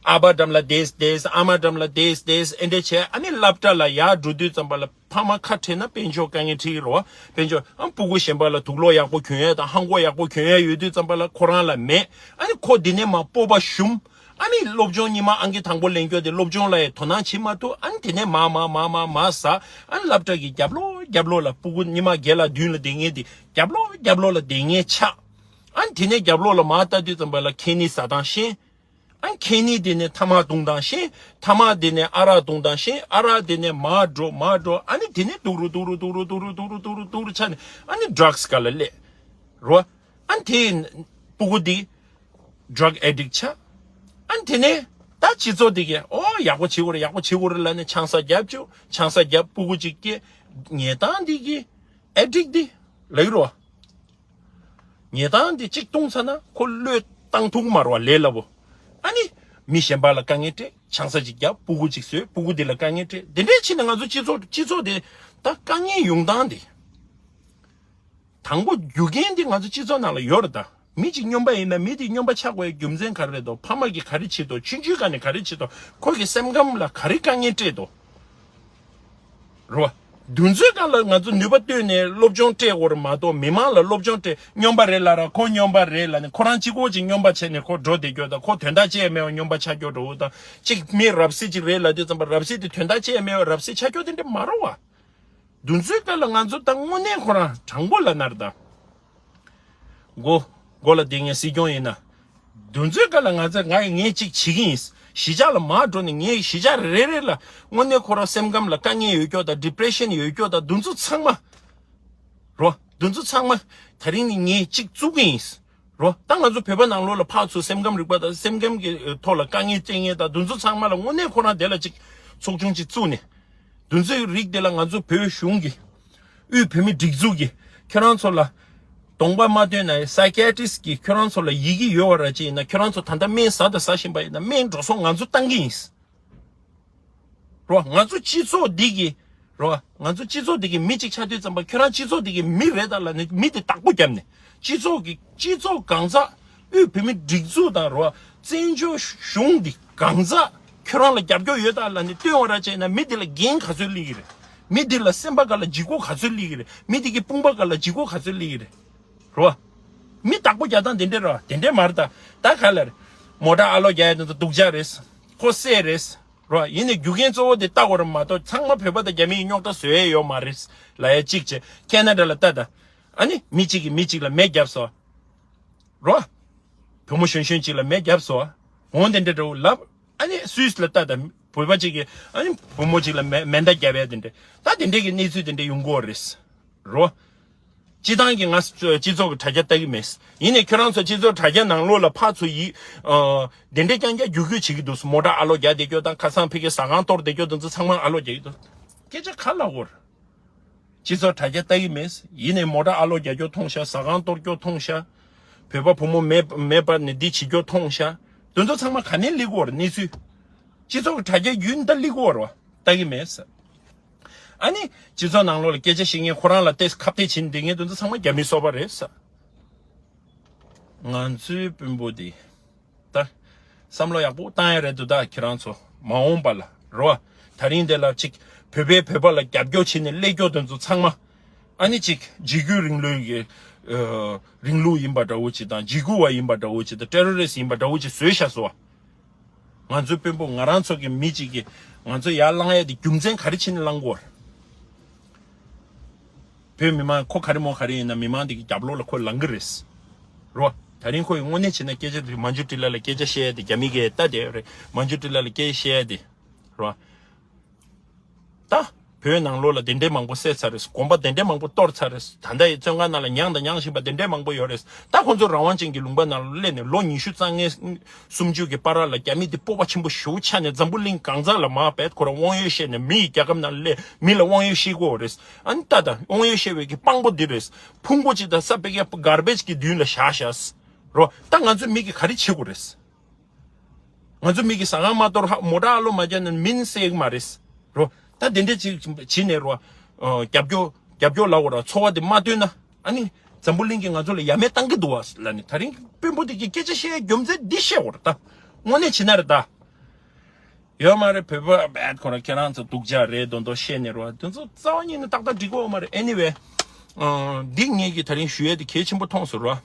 ཨ་ཕ་འགྲམ་ལ་བསྡད་བསྡད། ཨ་མ་འགྲམ་ལ་བསྡད་བསྡད། ཨེ་འདྲ་བྱས། ཨ་ནི་སློབ་གྲྭ་ལ་ཡར་འགྲོ་དུས་ཙམ་པ་ལ་ཕ་མ་ཁ་བྲལ་ན་དཔལ་འབྱོར་དཀའ་ངལ་འཕྲད་ཀྱི་རོ། དཔལ་འབྱོར་ཨ་སྤུ་གུ་གཞན་པ་ལ་དུག་སློག་ཡག་པོ་གྱོན་ཡས་དང་ཧང་གོ་ཡག་པོ་གྱོན་ཡས་ཡོད་དུས་ཙམ་པ་ལ་ཁོ་རང་ལ་མེད། ཨ་ནི་ཁོ་འདི་ནས་མར་སྤོབས་པ་ཞུམ། ཨ་ནི་སློབ་སྦྱོང་ཉི་མ་ཨང་ཀི་དང་པོ་ལེན་རྒྱུ་དེ་སློབ་སྦྱོང་ལ་ཡང་དོ་སྣང་བྱེད་མ་ཐུབ། ཨ་ནི་དེ་ནས་མར་མར་མར་མར་མར་ཟག་ཨ་ནི་སློབ་གྲྭ་གི་རྒྱབ་ལོགས་རྒྱབ་ལོགས་ལ་སྤུ་གུ་ཉི་མ་བརྒྱད་ལ་བདུན་ལ་བསྡད་མཁན་དེ་རྒྱབ་ལོགས་རྒྱབ་ལོགས་ལ་བསྡད་མཁན་ཆགས། ཨ་ནི་དེ་ནས་རྒྱབ་ལོགས་ལ་མར་ལྟ་དུས་ཙམ་པ་ལ་ཁེ་ནི་ཟ་སྟངས་ཤེས། ཨ་ནི་ཁེ་ནི་དེ་ནས་ཐ་མག་བཏུང་སྟངས་ཤེས། ཐ་མག་དེ་ནས་ཨ་རག་བཏུང་སྟངས་ཤེས། ཨ་རག་དེ་ནས་མར་འགྲོ་མར་འགྲོ། ཨ་ནི་དེ་ནས་སྡུག་རུ་སྡུག་རུ་སྡུག་རུ་སྡུག་རུ་སྡུག་རུ་སྡུག་རུ་སྡུག་རུ་ཆགས་ནས་ཨ་ནི་ཌྲག་སི་སྒང་ལ་སླེབས་རོ། ཨ་ནི་དེ་སྤུ་གུ་དེ་ཌྲག་ཨེ་ཌིག་ཆགས། ཨ་ནི་དེ་ནས་ད་སྤྱི་ཚོགས་དེ་གས་ཨོ་ཡག་པོ་བྱེད་དགོས་རེད། ཡག་པོ་བྱེད་དགོས་རེད་ལབ་ནས་ཆང་ས་བརྒྱབ་བཅུག་ཆང་ས་བརྒྱབ། སྤུ་གུ་གཅིག་སྐྱེས། ཉལ་སྟངས་དེ་གས་ཨེ་ཌིག་དེ་ལབ་ཀྱི་རོ། ཉལ་སྟངས་དེ་གཅིག་བཏུང་ཚར་ན་ཁོ་བློས་བཏང་ཐུབ་མ་རེད་བ། ལས་སླ་པོ། ཨ་ནི་མི་གཞན་པ་ལ་དཀའ་ངལ་སྤྲད། ཆང་ས་གཅིག་བརྒྱབ། སྤུ་གུ་གཅིག་བཟོས། སྤུ་གུ་དེ་ལ་དཀའ་ངལ་སྤྲད། དེ་འདྲའི་ཕྱིན་ནས་ང་ཚོ་སྤྱི་ཚོགས་སྤྱི་ཚོགས་དེ་ད་དཀའ་ངལ་ཡོང་སྟངས་དེ། དང་པོ་རྒྱུ་རྐྱེན་དེ་ང་ཚོ་སྤྱི་ཚོགས་ནང་ལ་ཡོད་རེད་ད། མི་གཅིག་སྨྱོན་པ་ཡིན་ན་མི་དེ་སྨྱོན་པ་ཆགས་དགོས་རྒྱུ་མཚན་ག་རེ་རེད་དོ། ཕ་མ་གིས་ག་རེ་བྱེད་དོ། ཆུང་ཆུང་སྒང་ནས་ག་རེ་བྱེད་དོ། ཁོ་གི་སེམས་ཁམས་ལ་ག་རེ་དཀའ་ངལ་སྤྲད་དོ། རོ། དུས་ཚོད་སྒང་ལ་ང་ཚོ་ནུས་པ་བཏོན་ནས་སློབ་སྦྱོང་སྤྲད་དགོས་རེད་མ་གཏོགས་མི་མང་ལ་སློབ་སྦྱོང་སྤྲད། སྨྱོན་པ་རེད་ལབ་ར་ཁོ་སྨྱོན་པ་རེད་ལབ་ནས་ཁོ་རང་གཅིག་པོ་གཅིག་སྨྱོན་པ་བྱས་ནས་ཁོ་འགྲོ་བསྡད་རྒྱུ་དང་། ཁོ་དོན་དག་ཅི་ཡང་མེད་པ་སྨྱོན་པ་ཆགས་རྒྱུ་འདྲ་བོ་དང་། གཅིག་མི་རབ་གསལ་གཅིག་རེད་ལབ་དུས་ཙམ་པ་རབ་གསལ་དེ་དོན་དག་ཅི་ཡང་མེད་པ་རབ་གསལ་ཆགས་རྒྱུ་དེ་འདྲ་མ་རེད་བ། དུས་ཚོད་སྒང་ལ་ང་ཚོ་ད་དངོས་གནས་ཁོ་རང་དྲང་པོ་ལབ་ན་རེད་ད། མགོ་མགོ་ལ་བསྡད་མཁན་སྲིད་སྐྱོང་ཡིན་ན། དུས་ཚོད་སྒང་ལ་ང་ཚོ་ང་ངས་གཅིག་བྱེད་ཀྱི་ཡིན། གཞིས་ཆགས་ལ་མར་འགྲོ་ནས་ངས་གཞིས་ཆགས་རེ་རེ་ལ་དངོས་གནས་ཁོ་རང་སེམས་ཁམས་ལ་དཀའ་ངལ་ཡོད་རྒྱུ་དང་ཌི་པི་རེ་ཤན་ཡོད་རྒྱུ་དང་དེ་ཚོ་ཚང་མ། རོ། དེ་ཚོ་ཚང་མ་ད་རིང་ནས་ངས་གཅིག་བཙུགས་ཀྱི་ཡིན། རོ། ད་ང་ཚོ་བོད་པ་ནང་ལོགས་ལ་ཕར་ཚུར་སེམས་ཁམས་རིག་པ་དང་སེམས་ཁམས་ཀྱི་ཐོག་ལ་དཀའ་ངལ་སྤྱད་མཁན་དང་དེ་ཚོ་ཚང་མ་ལ་དངོས་གནས་ཁོ་རང་དེ་ལ་གཅིག་ཚོགས་ཆུང་གཅིག་བཙུགས་ནས། དེ་ཚོའི་རིགས་དེ་ལ་ང་ཚོ་བོད་གཞུང་གིས་དབུས་བོད་མིའི་སྒྲིག་འཛུགས་ཀྱིས་ཁྱོད་རང་ཚོ་ལ་གདོང་པ་མ་སྟོན་ན་ཡང་སའི་ཀེ་ཊི་རི་སི་ཊི་གིས་ཁྱོད་རང་ཚོ་ལ་ཡི་གེ་ཡོད་པ་ར་ཅིག་ཡིན་ན་ཁྱོད་རང་ཚོ་ད་ལྟ་སྨན་ཟ་དང་ཟ་བཞིན་པ་ཡིན་ན་སྨན་འགྲོ་སོང་ང་ཚོ་བཏང་གི་ཡིན། རོ། ང་ཚོ་སྤྱི་ཚོགས་འདི་གི་རོ། ང་ཚོ་སྤྱི་ཚོགས་འདི་གི་མི་གཅིག་ཆགས་དུས་ཙམ་པ་ཁྱོད་རང་སྤྱི་ཚོགས་འདི་གི་མི་རེད་ད་ལབ་ནས་མི་དེ་བདག་པོ་བརྒྱབ་ནས་སྤྱི་ཚོགས་ཀྱི་སྤྱི་ཚོགས་གང་ཟག་དབུས་བོད་མིའི་སྒྲིག་འཛུགས་དང་རོ། བཙན་བྱོལ་གཞུང་འདི་གང་ཟག་ཁྱོད་རང་ལ་རྒྱབ་སྐྱོར་ཡོད་ད་ལབ་ནས་བཏོན་པ་ར་བྱས་ན་མི་དེ་ལ་འགན་ག་ཚོད་སླེབས་ཀྱི་རེད། མི་དེ་ལ་སེམས་པ་སྒང་ལ་ལྗིད་ཁོག་ག་ཚོད་སླེབས་ཀྱི་རེད། མི་དེ་གི་དཔུང་པ་སྒང་ལ་ལྗིད་ཁོག་ག་ཚོད་སླེབས་ཀྱི་རེད། རོ། མི་བདག་པོ་རྒྱག་སྟངས་དེ་འདྲས་རོ། དེ་འདྲས་མ་རེད་ད། ད་ག་ལ་རེད། མོ་ཊ་ཨ་ལོ་རྒྱག་ཡ་དེ་ཚོ་སྡུག་ཅག་རེད། ཁོ་སད་རེད། རོ། ཡིན་ནའི་རྒྱུ་རྐྱེན་གཙོ་བོ་དེ་ལྟ་དགོས་རེད་མ་གཏོགས་ཚང་མ་བོད་པ་དང་རྒྱ་མི་ཡི་རྙོག་དྲ་བཟོ་ཡས་ཡོད་མ་རེད་ལབ་ཡ་གཅིག་བྱས། ཁེ་ན་ཌ་ལ་ལྟ་ད། ཨ་ནི་མི་གཅིག་གིས་མི་གཅིག་ལ་མེ་བརྒྱབ་སོང་། རོ། བུ་མོ་གཞོན་གཞོན་གཅིག་ལ་མེ་བརྒྱབ་སོང་། འོང་དེ་འདྲ་འདྲ་བོ་ལབ། ཨ་ནི་སུད་སི་ལ་ལྟ་ད། བོད་པ་གཅིག་གིས་ཨ་ནི་བུ་མོ་གཅིག་ལ་མེ་མེ་མདའ་བརྒྱབ་ཡ་དེ་འདྲ། ད་དེ་འདྲས་ཀྱི་གནས་ཚུལ་དེ་འདྲ་ཡོང་གི་ཡོད་རེད། རོ། སྤྱི་བཏང་གི་ང་སྤྱི་ཚོགས་ཀྱི་དྲ་རྒྱ་ལྟ་གི་མེད། ཡིན་ནའི་ཁྱོད་རང་ཚོ་སྤྱི་ཚོགས་དྲ་རྒྱ་ནང་ལོགས་ལ་ཕར་ཚུར་ཡིག་ཨ། དེ་འདྲས་རྐྱང་རྐྱང་བསྒྱུར་བསྒྱུར་བྱེད་ཀྱི་འདུག་མོ་ཊ་ཨ་ལོ་རྒྱག་བསྡད་རྒྱུ་དང་ཁ་སང་ཕ་གིར་ཟ་ཁང་གཏོར་བསྡད་རྒྱུ་དེ་ཚོ་ཚང་མ་ཨ་ལོ་རྒྱག་གི་འདུག་སྐད་ཆ་ག་ལབ་དགོས་རེད། སྤྱི་ཚོགས་དྲ་རྒྱ་ལྟ་གི་མེད། ཡིན་ནའི་མོ་ཊ་ཨ་ལོ་རྒྱག་རྒྱུ་མཐོང་ཤག་ཟ་ཁང་གཏོར་རྒྱུ་མཐོང་ཤག་བོད་པ་བུ་མོ་མེ་མེ་སྤར་ནས་འདི་བྱེད་རྒྱུ་མཐོང་ཤག་དེ་ཚོ་ཚང་མ་ག་ནས་སླེབས་ཀྱི་ཡོད་རེད་གནས་ཚུལ། སྤྱི་ཚོགས་ཀྱི་དྲ་རྒྱ་བརྒྱུད་ནས་ད་སླེབས་ཀྱི་ཡོད་རེད་བ། ལྟ་གི་མེད་ཟེར། ཨ་ནི་སྤྱི་ཚོགས་ནང་ལོགས་ལ་སྐད་ཆ་བཤད་མཁན་ཁོ་རང་ལ་ཏོག་ཙམ་ཁ་གཏད་བྱེད་བསྡད་མཁན་དེ་ཚོ་ཚང་མ་རྒྱ་མིའི་སོ་པ་རེད་ཟེར། ང་ཚོའི་དཔོན་པོ་དེ། ད། བསམ་བློ་ཡག་པོ་བཏང་ཡ་རེད་འདུག་ད་ཁྱེད་རང་ཚོ་མ་འོངས་པ་ལ་རོ། ད་རིང་དེ་ལ་ཅིག་བོད་པས་བོད་པ་ལ་རྒྱབ་སྐྱོར་བྱེད་ནས་སླེབས་རྒྱུ་དེ་ཚོ་ཚང་མ། ཨ་ནི་ཅིག་འཇིགས་སྐུལ་རིང་ལུགས་ཀྱི་ཨ། རིང་ལུགས་ཡིན་པ་འདྲ་བོ་ཅིག་དང་འཇིགས་སྐུལ་བ་ཡིན་པ་འདྲ་བོ་ཅིག་དང་ཊེ་རོ་རི་སི་ཊི་ཡིན་པ་འདྲ་བོ་ཅིག་བཟོས་བཞག་སོང་བ། ང་ཚོའི་དཔོན་པོ་ང་རང་ཚོ་གི་མི་གཅིག་གིས་ང་ཚོ་ཡར་བསླང་ཡ་དེ་རྒྱུ་མཚན་ག་རེ་བྱས་ནས་བསླང་དགོས། བོད་མི་མང་ཁོ་ག་རེ་མོ་ག་རེ་ཡིན་ན་མི་མང་དེ་གི་རྒྱབ་ལོགས་ལ་ཁོ་ལངས་གི་རེད། རོ། ད་རིང་ཁོ་ཡི་དངོས་གནས་བྱས་ན་སྐད་ཆ་དེ་མན་ཇུ་ཊི་ལ་ལ་སྐད་ཆ་བཤད་ཡ་དེ་རྒྱ་མི་གིས་ལྟ་བསྡད་ཡོད་རེད། མན་ཇུ་ཊི་ལ་ལ་སྐད་ཆ་བཤད་ཡ་དེ། རོ། ད། བོད་ནང་ལོགས་ལ་དེ་འདྲའི་མང་པོ་བསད་ཚར་རེད། དགོན་པ་དེ་འདྲའི་མང་པོ་གཏོར་ཚར་རེད། ད་ལྟ་ཡི་བཙོན་ཁང་ནང་ལ་མྱངས་དང་མྱང་བཞིན་པ་དེ་འདྲའི་མང་པོ་ཡོད་རེད། ད་ཁོང་ཚོ་རང་དབང་ཅན་གྱི་ལུང་པ་ནང་ལ་སླེབས་ནས་ལོ་ཉི་ཤུ་རྩ་ལྔའི་སུམ་ཅུ་གི་བར་ལ་རྒྱ་མི་དེ་སྤོབས་པ་ཆེན་པོ་ཞེ་པོ་ཆགས་ནས་འཛམ་བུ་གླིང་གང་ས་ལ་མར་བད་ཁོ་རང་དབང་ཡོད་བཤད་ནས་མི་ཡི་རྒྱལ་ཁབ་ནང་ལ་སླེབས་མི་ལ་དབང་ཡོད་བཤད་དགོས་རེད། ཨ་ནི་ད་ད་དབང་ཡོད་བཤད་པའི་གི་དཔང་པོ་འདི་རེད། ཕུང་པོ་ཅིག་དང་ས་པེ་ཀའི་གར་བེཇ་གི་མདུན་ལ་བཞག་བཞག་རོ། ད་ང་ཚོའི་མི་གི་ག་རེ་བྱེད་དགོས་རེད། ང་ཚོ་མི་གི་ཟ་ཁང་མ་གཏོར་ཧ་མོ་ཊ་ཨ་ལོ་མ་རྒྱག་ན་མི་ནི་བསད་གི་མ་རེད། རོ། ད་དེ་འདྲས་ཅིག་བྱེད་ནས་རོ། ཨ། རྒྱབ་སྐྱོར་རྒྱབ་སྐྱོར་ལབ་དགོས་ར་ཚོར་བ་དེ་མ་བཏོན་ན་ཨ་ནི་ འཛམ་བུ་གླིང་གིས་ང་ཚོ་ལ་ཡ་མེད་བཏང་གི་འདུག་བ་ལབ་ནས། ད་རིང་དཔོན་པོ་དེ་གིས་སྐད་ཆ་བཤད་རྒྱུ་མཚན་འདི་བཤད་དགོས་རེད་ད། དངོས་གནས་བྱས་ན་རེད་ད། ཡོད་མ་རེད། བོད་པ་བད་ཁོ་རང་ཁྱེད་རང་ཚོ་སྡུག་ཅག་རེད་མདོག་མདོག་བཤད་ནས་རོ། དེ་ཚོ་རྩ་བ་ཉིད་ནས་ཏག་ཏག་འགྲིག་གི་ཡོད་མ་རེད། Anyway། ཨ། འདི་ངེད་ཀྱིས་ད་རིང་ཞུ་ཡས་དེ་གལ་ཆེན་པོ་མཐོང་སོང་རོ།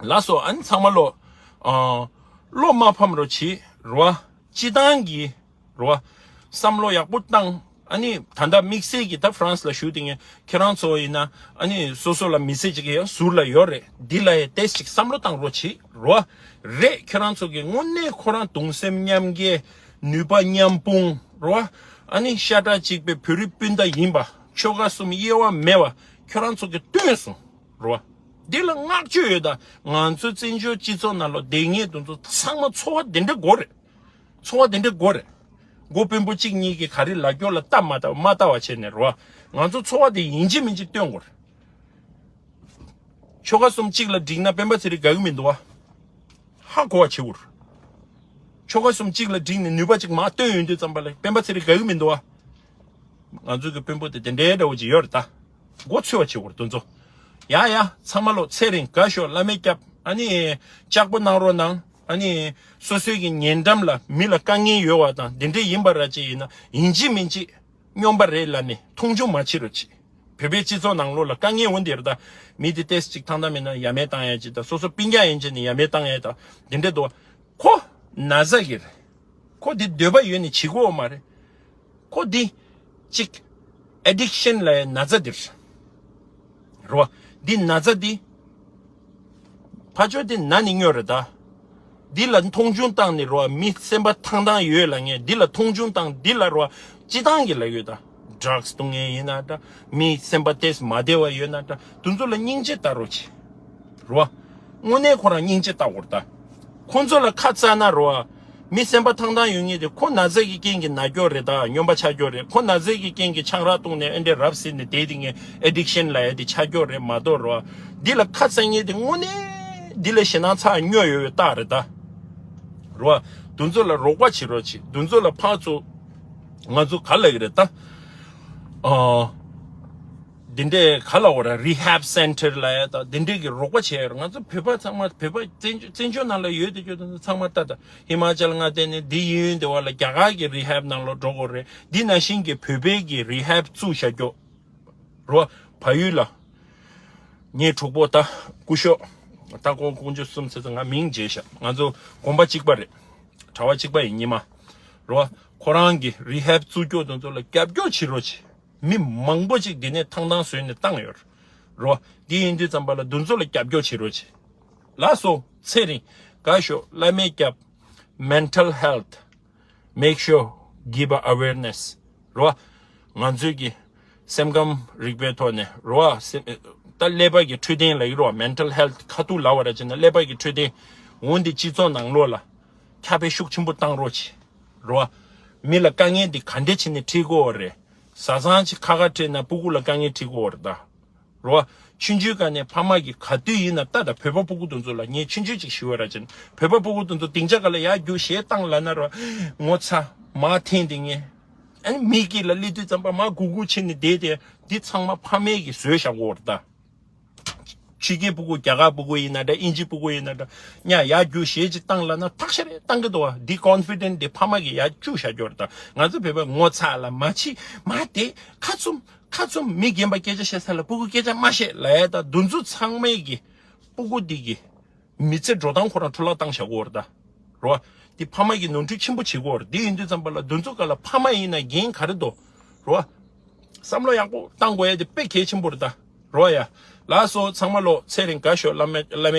ལགས་སོ། ཨ་ནི་ཚང་མ་ལོ། ཨ། བློ་མ་ཕམ་རོགས་བྱེད་རོ། སྤྱི་བཏང་གི་རོ། བསམ་བློ་ཡག་པོ་བཏང་། ཨ་ནི་ད་ལྟ་དམིགས་བསལ་གྱི་ད་ཧྥ་རན་སི་ལ་བཞུགས་དེ་ངས་ཁྱེད་རང་ཚོ་ཡིན་ན། ཨ་ནི་སོ་སོ་ལ་མི་ཚེ་གཅིག་ཡང་ཟུར་ལ་ཡོད་རེད། འདི་ལ་ཡང་ཏོག་ཙམ་བསམ་བློ་བཏང་རོགས་བྱེད་རོ། རེད། ཁྱེད་རང་ཚོ་གི་དངོས་གནས་ཁོ་རང་གདུང་སེམས་མཉམ་སྐྱེད། ནུས་པ་མཉམ་སྤུངས་རོ། ཨ་ནི་ཤ་ཁྲག་གཅིག་པའི་བོད་རིགས་སྤུན་ཟླ་ཡིན་པ། ཆོལ་ཁ་གསུམ་དབྱེ་བ་མེད་པ་ཁྱོད་རང་ཚོ་གིས་སྟོན་སོང་རོ། འདི་ལ་བསྔགས་བརྗོད་ཡོད་ད། ང་ཚོའི་བཙན་བྱོལ་སྤྱི་ཚོགས་ནང་ལོ་བསྡད་མཁན་དེ་ཚོ་ཚང་མ་ཚོར་བ་དེ་འདྲ་དགོས་རེད། ཚོར་བ་དེ་འདྲ་དགོས་རེད། མགོ་དཔོན་པོ་གཅིག་གཉིས་ཀྱིས་ག་རེ་ལབ་རྒྱུ་ལ་ལྟ་མ་ལྟ་མ་ལྟ་བ་བྱས་ནས་རོ། ང་ཚོ་ཚོར་བ་དེ་ཡིན་གཅིག་མིན་གཅིག་སྟོན་དགོས་རེད། ཆོལ་ཁ་གསུམ་གཅིག་ལ་བསྒྲིགས་ན་སྤེན་པ་ཚེ་རིང་དགའ་གི་མི་འདུག་བ། ཧ་གོ་བ་བྱེད་དགོས་རེད། ཆོལ་ཁ་གསུམ་གཅིག་ལ་བསྒྲིགས་ནས་ནུས་པ་གཅིག་མར་བཏོན་ཡོང་དུས་ཙམ་པ་ལ་སྤེན་པ་ཚེ་རིང་དགའ་གི་མི་འདུག་བ། ང་ཚོའི་གི་དཔོན་པོ་དེ་དེ་འདྲའི་འདྲ་བོ་ཅིག་ཡོད་རེད་ད། མགོ་ཚོས་པ་བྱེད་དགོས་རེད་དེ་ཚོ། ཡ་ཡ། ཚང་མ་ལོ་ཚེ་རིང་དགའ་ཤོག། བླ་མས་སྐྱབས། ཨ་ནི་ལྕགས་པོ་གནང་རོགས་གནང་། ཨ་ནི་སོ་སོའི་གི་ཉེ་འགྲམ་ལ་མི་ལ་དཀའ་ངལ་ཡོད་པ་དང་དེ་འདྲ་ཡིན་པ་ར་ཅིག་ཡིན་ན་ཡིན་གཅིག་མིན་གཅིག་སྨྱོན་པ་རེད་ལབ་ནས་མཐོང་ཆུང་མ་བྱེད་རོགས་གྱིས། བོད་པའི་སྤྱི་ཚོགས་ནང་ལོགས་ལ་དཀའ་ངལ་འོང་དེ་རེད་ད། མི་དེ་ཏོག་ཙམ་ཅིག་ཐང་ཐང་མེད་ན་ཡ་མེད་བཏང་ཡ་ཅིག་དང་། སོ་སོ་སྤུན་ཀྱག་ཡིན་ཅེ་ནས་ཡ་མེད་བཏང་ཡ་དང་དེ་འདྲ་འདུག་བ། ཁོ་ན་ཚ་གི་རེད། ཁོ་འདི་འདོད་པ་ཡོད་ནས་བྱེད་ཀྱི་ཡོད་མ་རེད། ཁོ་འདི་གཅིག་ཨེ་ཌིག་ཤན་ལབ་ཡ་ན་ཚ་འདི་རེད། རོ། འདི་ན་ཚ་འདི་ཕར་ཕྱོགས་འདི་ན་ནས་སྨྱོ་རེད་ད། འདི་ལ་མཐོང་ཆུང་བཏང་ནས་རོ། མི་སེམས་པ་ཐང་ཐང་ཡོད་ལབ་མཁན་འདི་ལ་མཐོང་ཆུང་བཏང་། འདི་ལ་རོ། སྤྱི་བཏང་གི་ལབ་ཡོད་ད། ཌྲག་སི་བཏུང་མཁན་ཡིན་ན་འདྲ། མི་སེམས་པ་ཏོག་ཙམ་མ་བདེ་བ་ཡོད་ན་འདྲ། དེ་ཚོ་ལ་སྙིང་རྗེ་ལྟ་རོགས་བྱེད། རོ། དངོས་གནས་ཁོ་རང་སྙིང་རྗེ་ལྟ་དགོས་རེད་ད། ཁོ་ཚོ་ལ་ཁ་སྩལ་ན་རོ། མི་སེམས་པ་ཐང་ཐང་ཡོད་མཁན་དེ་ཁོ་ན་ཚ་གི་རྐྱེན་གྱིས་ན་སྐྱོ་རེད་ད། སྨྱོན་པ་ཆགས་སྐྱོ་རེད། ཁོ་ན་ཚ་གི་རྐྱེན་གྱིས་ཆང་རག་བཏུང་ནས་ཨེ་འདྲས་རབ་བསྲེས་ནས་བསྡད་དེ་ངས་ཨེ་ཌིག་ཤན་ལབ་ཡ་དེ་ཆགས་སྐྱོ་རེད་མ་གཏོགས་རོ། འདི་ལ་ཁ་སྩལ་མཁན་དེ་དངོས་གནས་འདི་ལ་ཞེད་སྣང་ཚ་སྨྱོ་ཡོད་པའི་རྟགས་རེད་ད། རོ། དེ་ཚོ་ལ་རོགས་པ་བྱེད་རོགས་བྱེད། དེ་ཚོ་ལ་ཕར་ཚུར་ང་ཚོ་ག་ལབ་ཀྱི་རེད་ད། ཨ། འདི་འདྲའི་ག་ལབ་དགོས་རེད། རི་ཧེབ་སེན་ཊར་ལབ་ཡ་ད་འདི་འདྲའི་གི་རོགས་པ་བྱེད་ཡ་རེད། ང་ཚོ་བོད་པ་ཚང་མ་བོད་པ་བཙན་བཙན་བྱོལ་ནང་ལ་ཡོད་དེ་ཡོད་དེ་ཚང་མ་ལྟ་ད། ཧི་མ་ཅལ་ང་བལྟས་ནས་འདི་ཡིན་ཡིན་དེ་བ་ལ་རྒྱ་གར་གྱི་རི་ཧེབ་ནང་ལོགས་འགྲོ་དགོས་རེད། འདི་ནང་བཞིན་གྱི་བོད་པའི་གི་རི་ཧེབ་བཙུགས་བཞག་རྒྱུ། རོ། བལ་ཡུལ་ལ། ངའི་གྲོགས་པོ་ད་སྐུ་ཞབས་ད་ཀོང་ཀོང་ཇོ་གསུམ་ཟེར་ཚེ་ང་མིང་བརྗེད་ཤག་ང་ཚོ་དགོན་པ་གཅིག་པ་རེད། གྲྭ་པ་གཅིག་པ་ཡིན་ཉི་མ། རོ། ཁོ་རང་གི་རི་ཧེབ་བཙུགས་སྐྱོ་དེ་ཚོ་ལ་རྒྱབ་སྐྱོར་བྱེད་རོགས་བྱེད། མི་མང་པོ་ཅིག་འདི་ནས་ཐང་ཐང་བཟོས་ནས་བཏང་ཡོད་རེད། རོ། འདི་ཡིན་དུས་ཙམ་པ་ལ་དེ་ཚོ་ལ་རྒྱབ་སྐྱོར་བྱེད་རོགས་བྱེད། ལགས་སོ། ཚེ་རིང་། དགའ་ཤོག་བླ་མས་སྐྱབས། Mental health, make sure give a awareness རོ། ང་ཚོའི་གི་སེམས་ཁམས་རིག་པའི་ཐོག་ནས་རོ། སེམས་ད་ཀླད་པ་གི་འཕྲོད་བསྟེན་ལ་ཡི་རོ། Mental health ཁ་ཐུག་ལབ་པ་ར་བྱས་ན་ཀླད་པ་གི་འཕྲོད་བསྟེན། འོན་ཏེ་སྤྱི་ཚོགས་ནང་ལོགས་ལ་ཁྱབ་སྤེལ་ཤུགས་ཆེན་པོ་བཏང་རོགས་བྱེད་རོ། མི་ལ་དཀའ་ངལ་འདི་ག་འདྲས་བྱས་ནས་འཕྲད་དགོས་པ་རེད། བཟའ་ཚང་ཅིག་ཁ་ཁ་འཕྲད་ན་སྤུ་གུ་ལ་དཀའ་ངལ་འཕྲད་དགོས་པ་རེད་ད། རོ། ཆུང་ཆུང་སྒང་ནས་ཕ་མ་གིས་ག་དུས་ཡིན་ན་ལྟ་དང་། བོད་པ་སྤུ་གུ་དེ་ཚོ་ལ་ངས་ཆུང་ཆུང་ཅིག་ཞུ་བ་ར་བྱས་ན་བོད་པ་སྤུ་གུ་དེ་ཚོ་སྡིངས་ཆ་སྒང་ལ་ཡར་རྒྱུགས་གཞས་བཏང་ལབ་ན་རོ། ངོ་ཚ་མར་འཐེན་དེ་ངས། ཨ་ནི་མི་དཀྱིལ་ལ་སླེབས་དུས་ཙམ་པ་མར་སྒུར་སྒུར་བྱས་ནས་བསྡད་དེ། འདི་ཚང་མ་ཕ་མས་ཀྱིས་བཟོས་བཞག་གོ་རེད་ད། ཕྱི་རྒྱལ་སྤུ་གུ་རྒྱ་གར་སྤུ་གུ་ཡིན་ན་འདྲ། དབྱིན་ཇི་སྤུ་གུ་ཡིན་ན་འདྲ། ཉ་ཡར་རྒྱུགས་གཞས་ཅིག་བཏང་ལབ་ན་ཐག་ཆོད་རེད་བཏང་གི་འདུག་བ། འདི་ཀོན་ཕི་ཌེན་ཊི་འདི་ཕ་མ་གིས་ཡར་བཅུག་བཞག་རྒྱུ་རེད་ད། ང་ཚོ་བོད་པས་ངོ་ཚ་ལ་མ་འཆི་མ་བསྡད། ཁ་བཙུམ། ཁ་བཙུམ། མི་རྒན་པ་སྐད་ཆ་བཤད་ས་ལ་སྤུ་གུ་སྐད་ཆ་མ་བཤད་ལབ་ཡ་ད། དེ་ཚོ་ཚང་མས་ཀྱི་སྤུ་གུ་འདི་གི་མི་ཚེ་འགྲོ་སྟངས་ཁོ་རང་འཕྲོ་བརླག་བཏང་བཞག་གོ་རེད་ད། རོ། འདི་ཕ་མ་གིས་ནོར་འཁྲུལ་ཆེན་པོ་བྱེད་གོ་རེད། འདི་ཡིན་དུས་ཙམ་པ་ལ་དེ་ཚོ་སྒང་ལ་ཕ་མ་ཡིན་ན་འགན་ག་རེ་འདུག་རོ། བསམ་བློ་ཡག་པོ་བཏང་དགོས་ཡ་དེ་དཔེ་གལ་ཆེན་པོ་རེད་ད། རོ་ཡ། ལགས་སོ། ཚང་མ་ལོ་ཚེ་རིང་དགའ་ཤོག་བླ་མ་བླ་མ།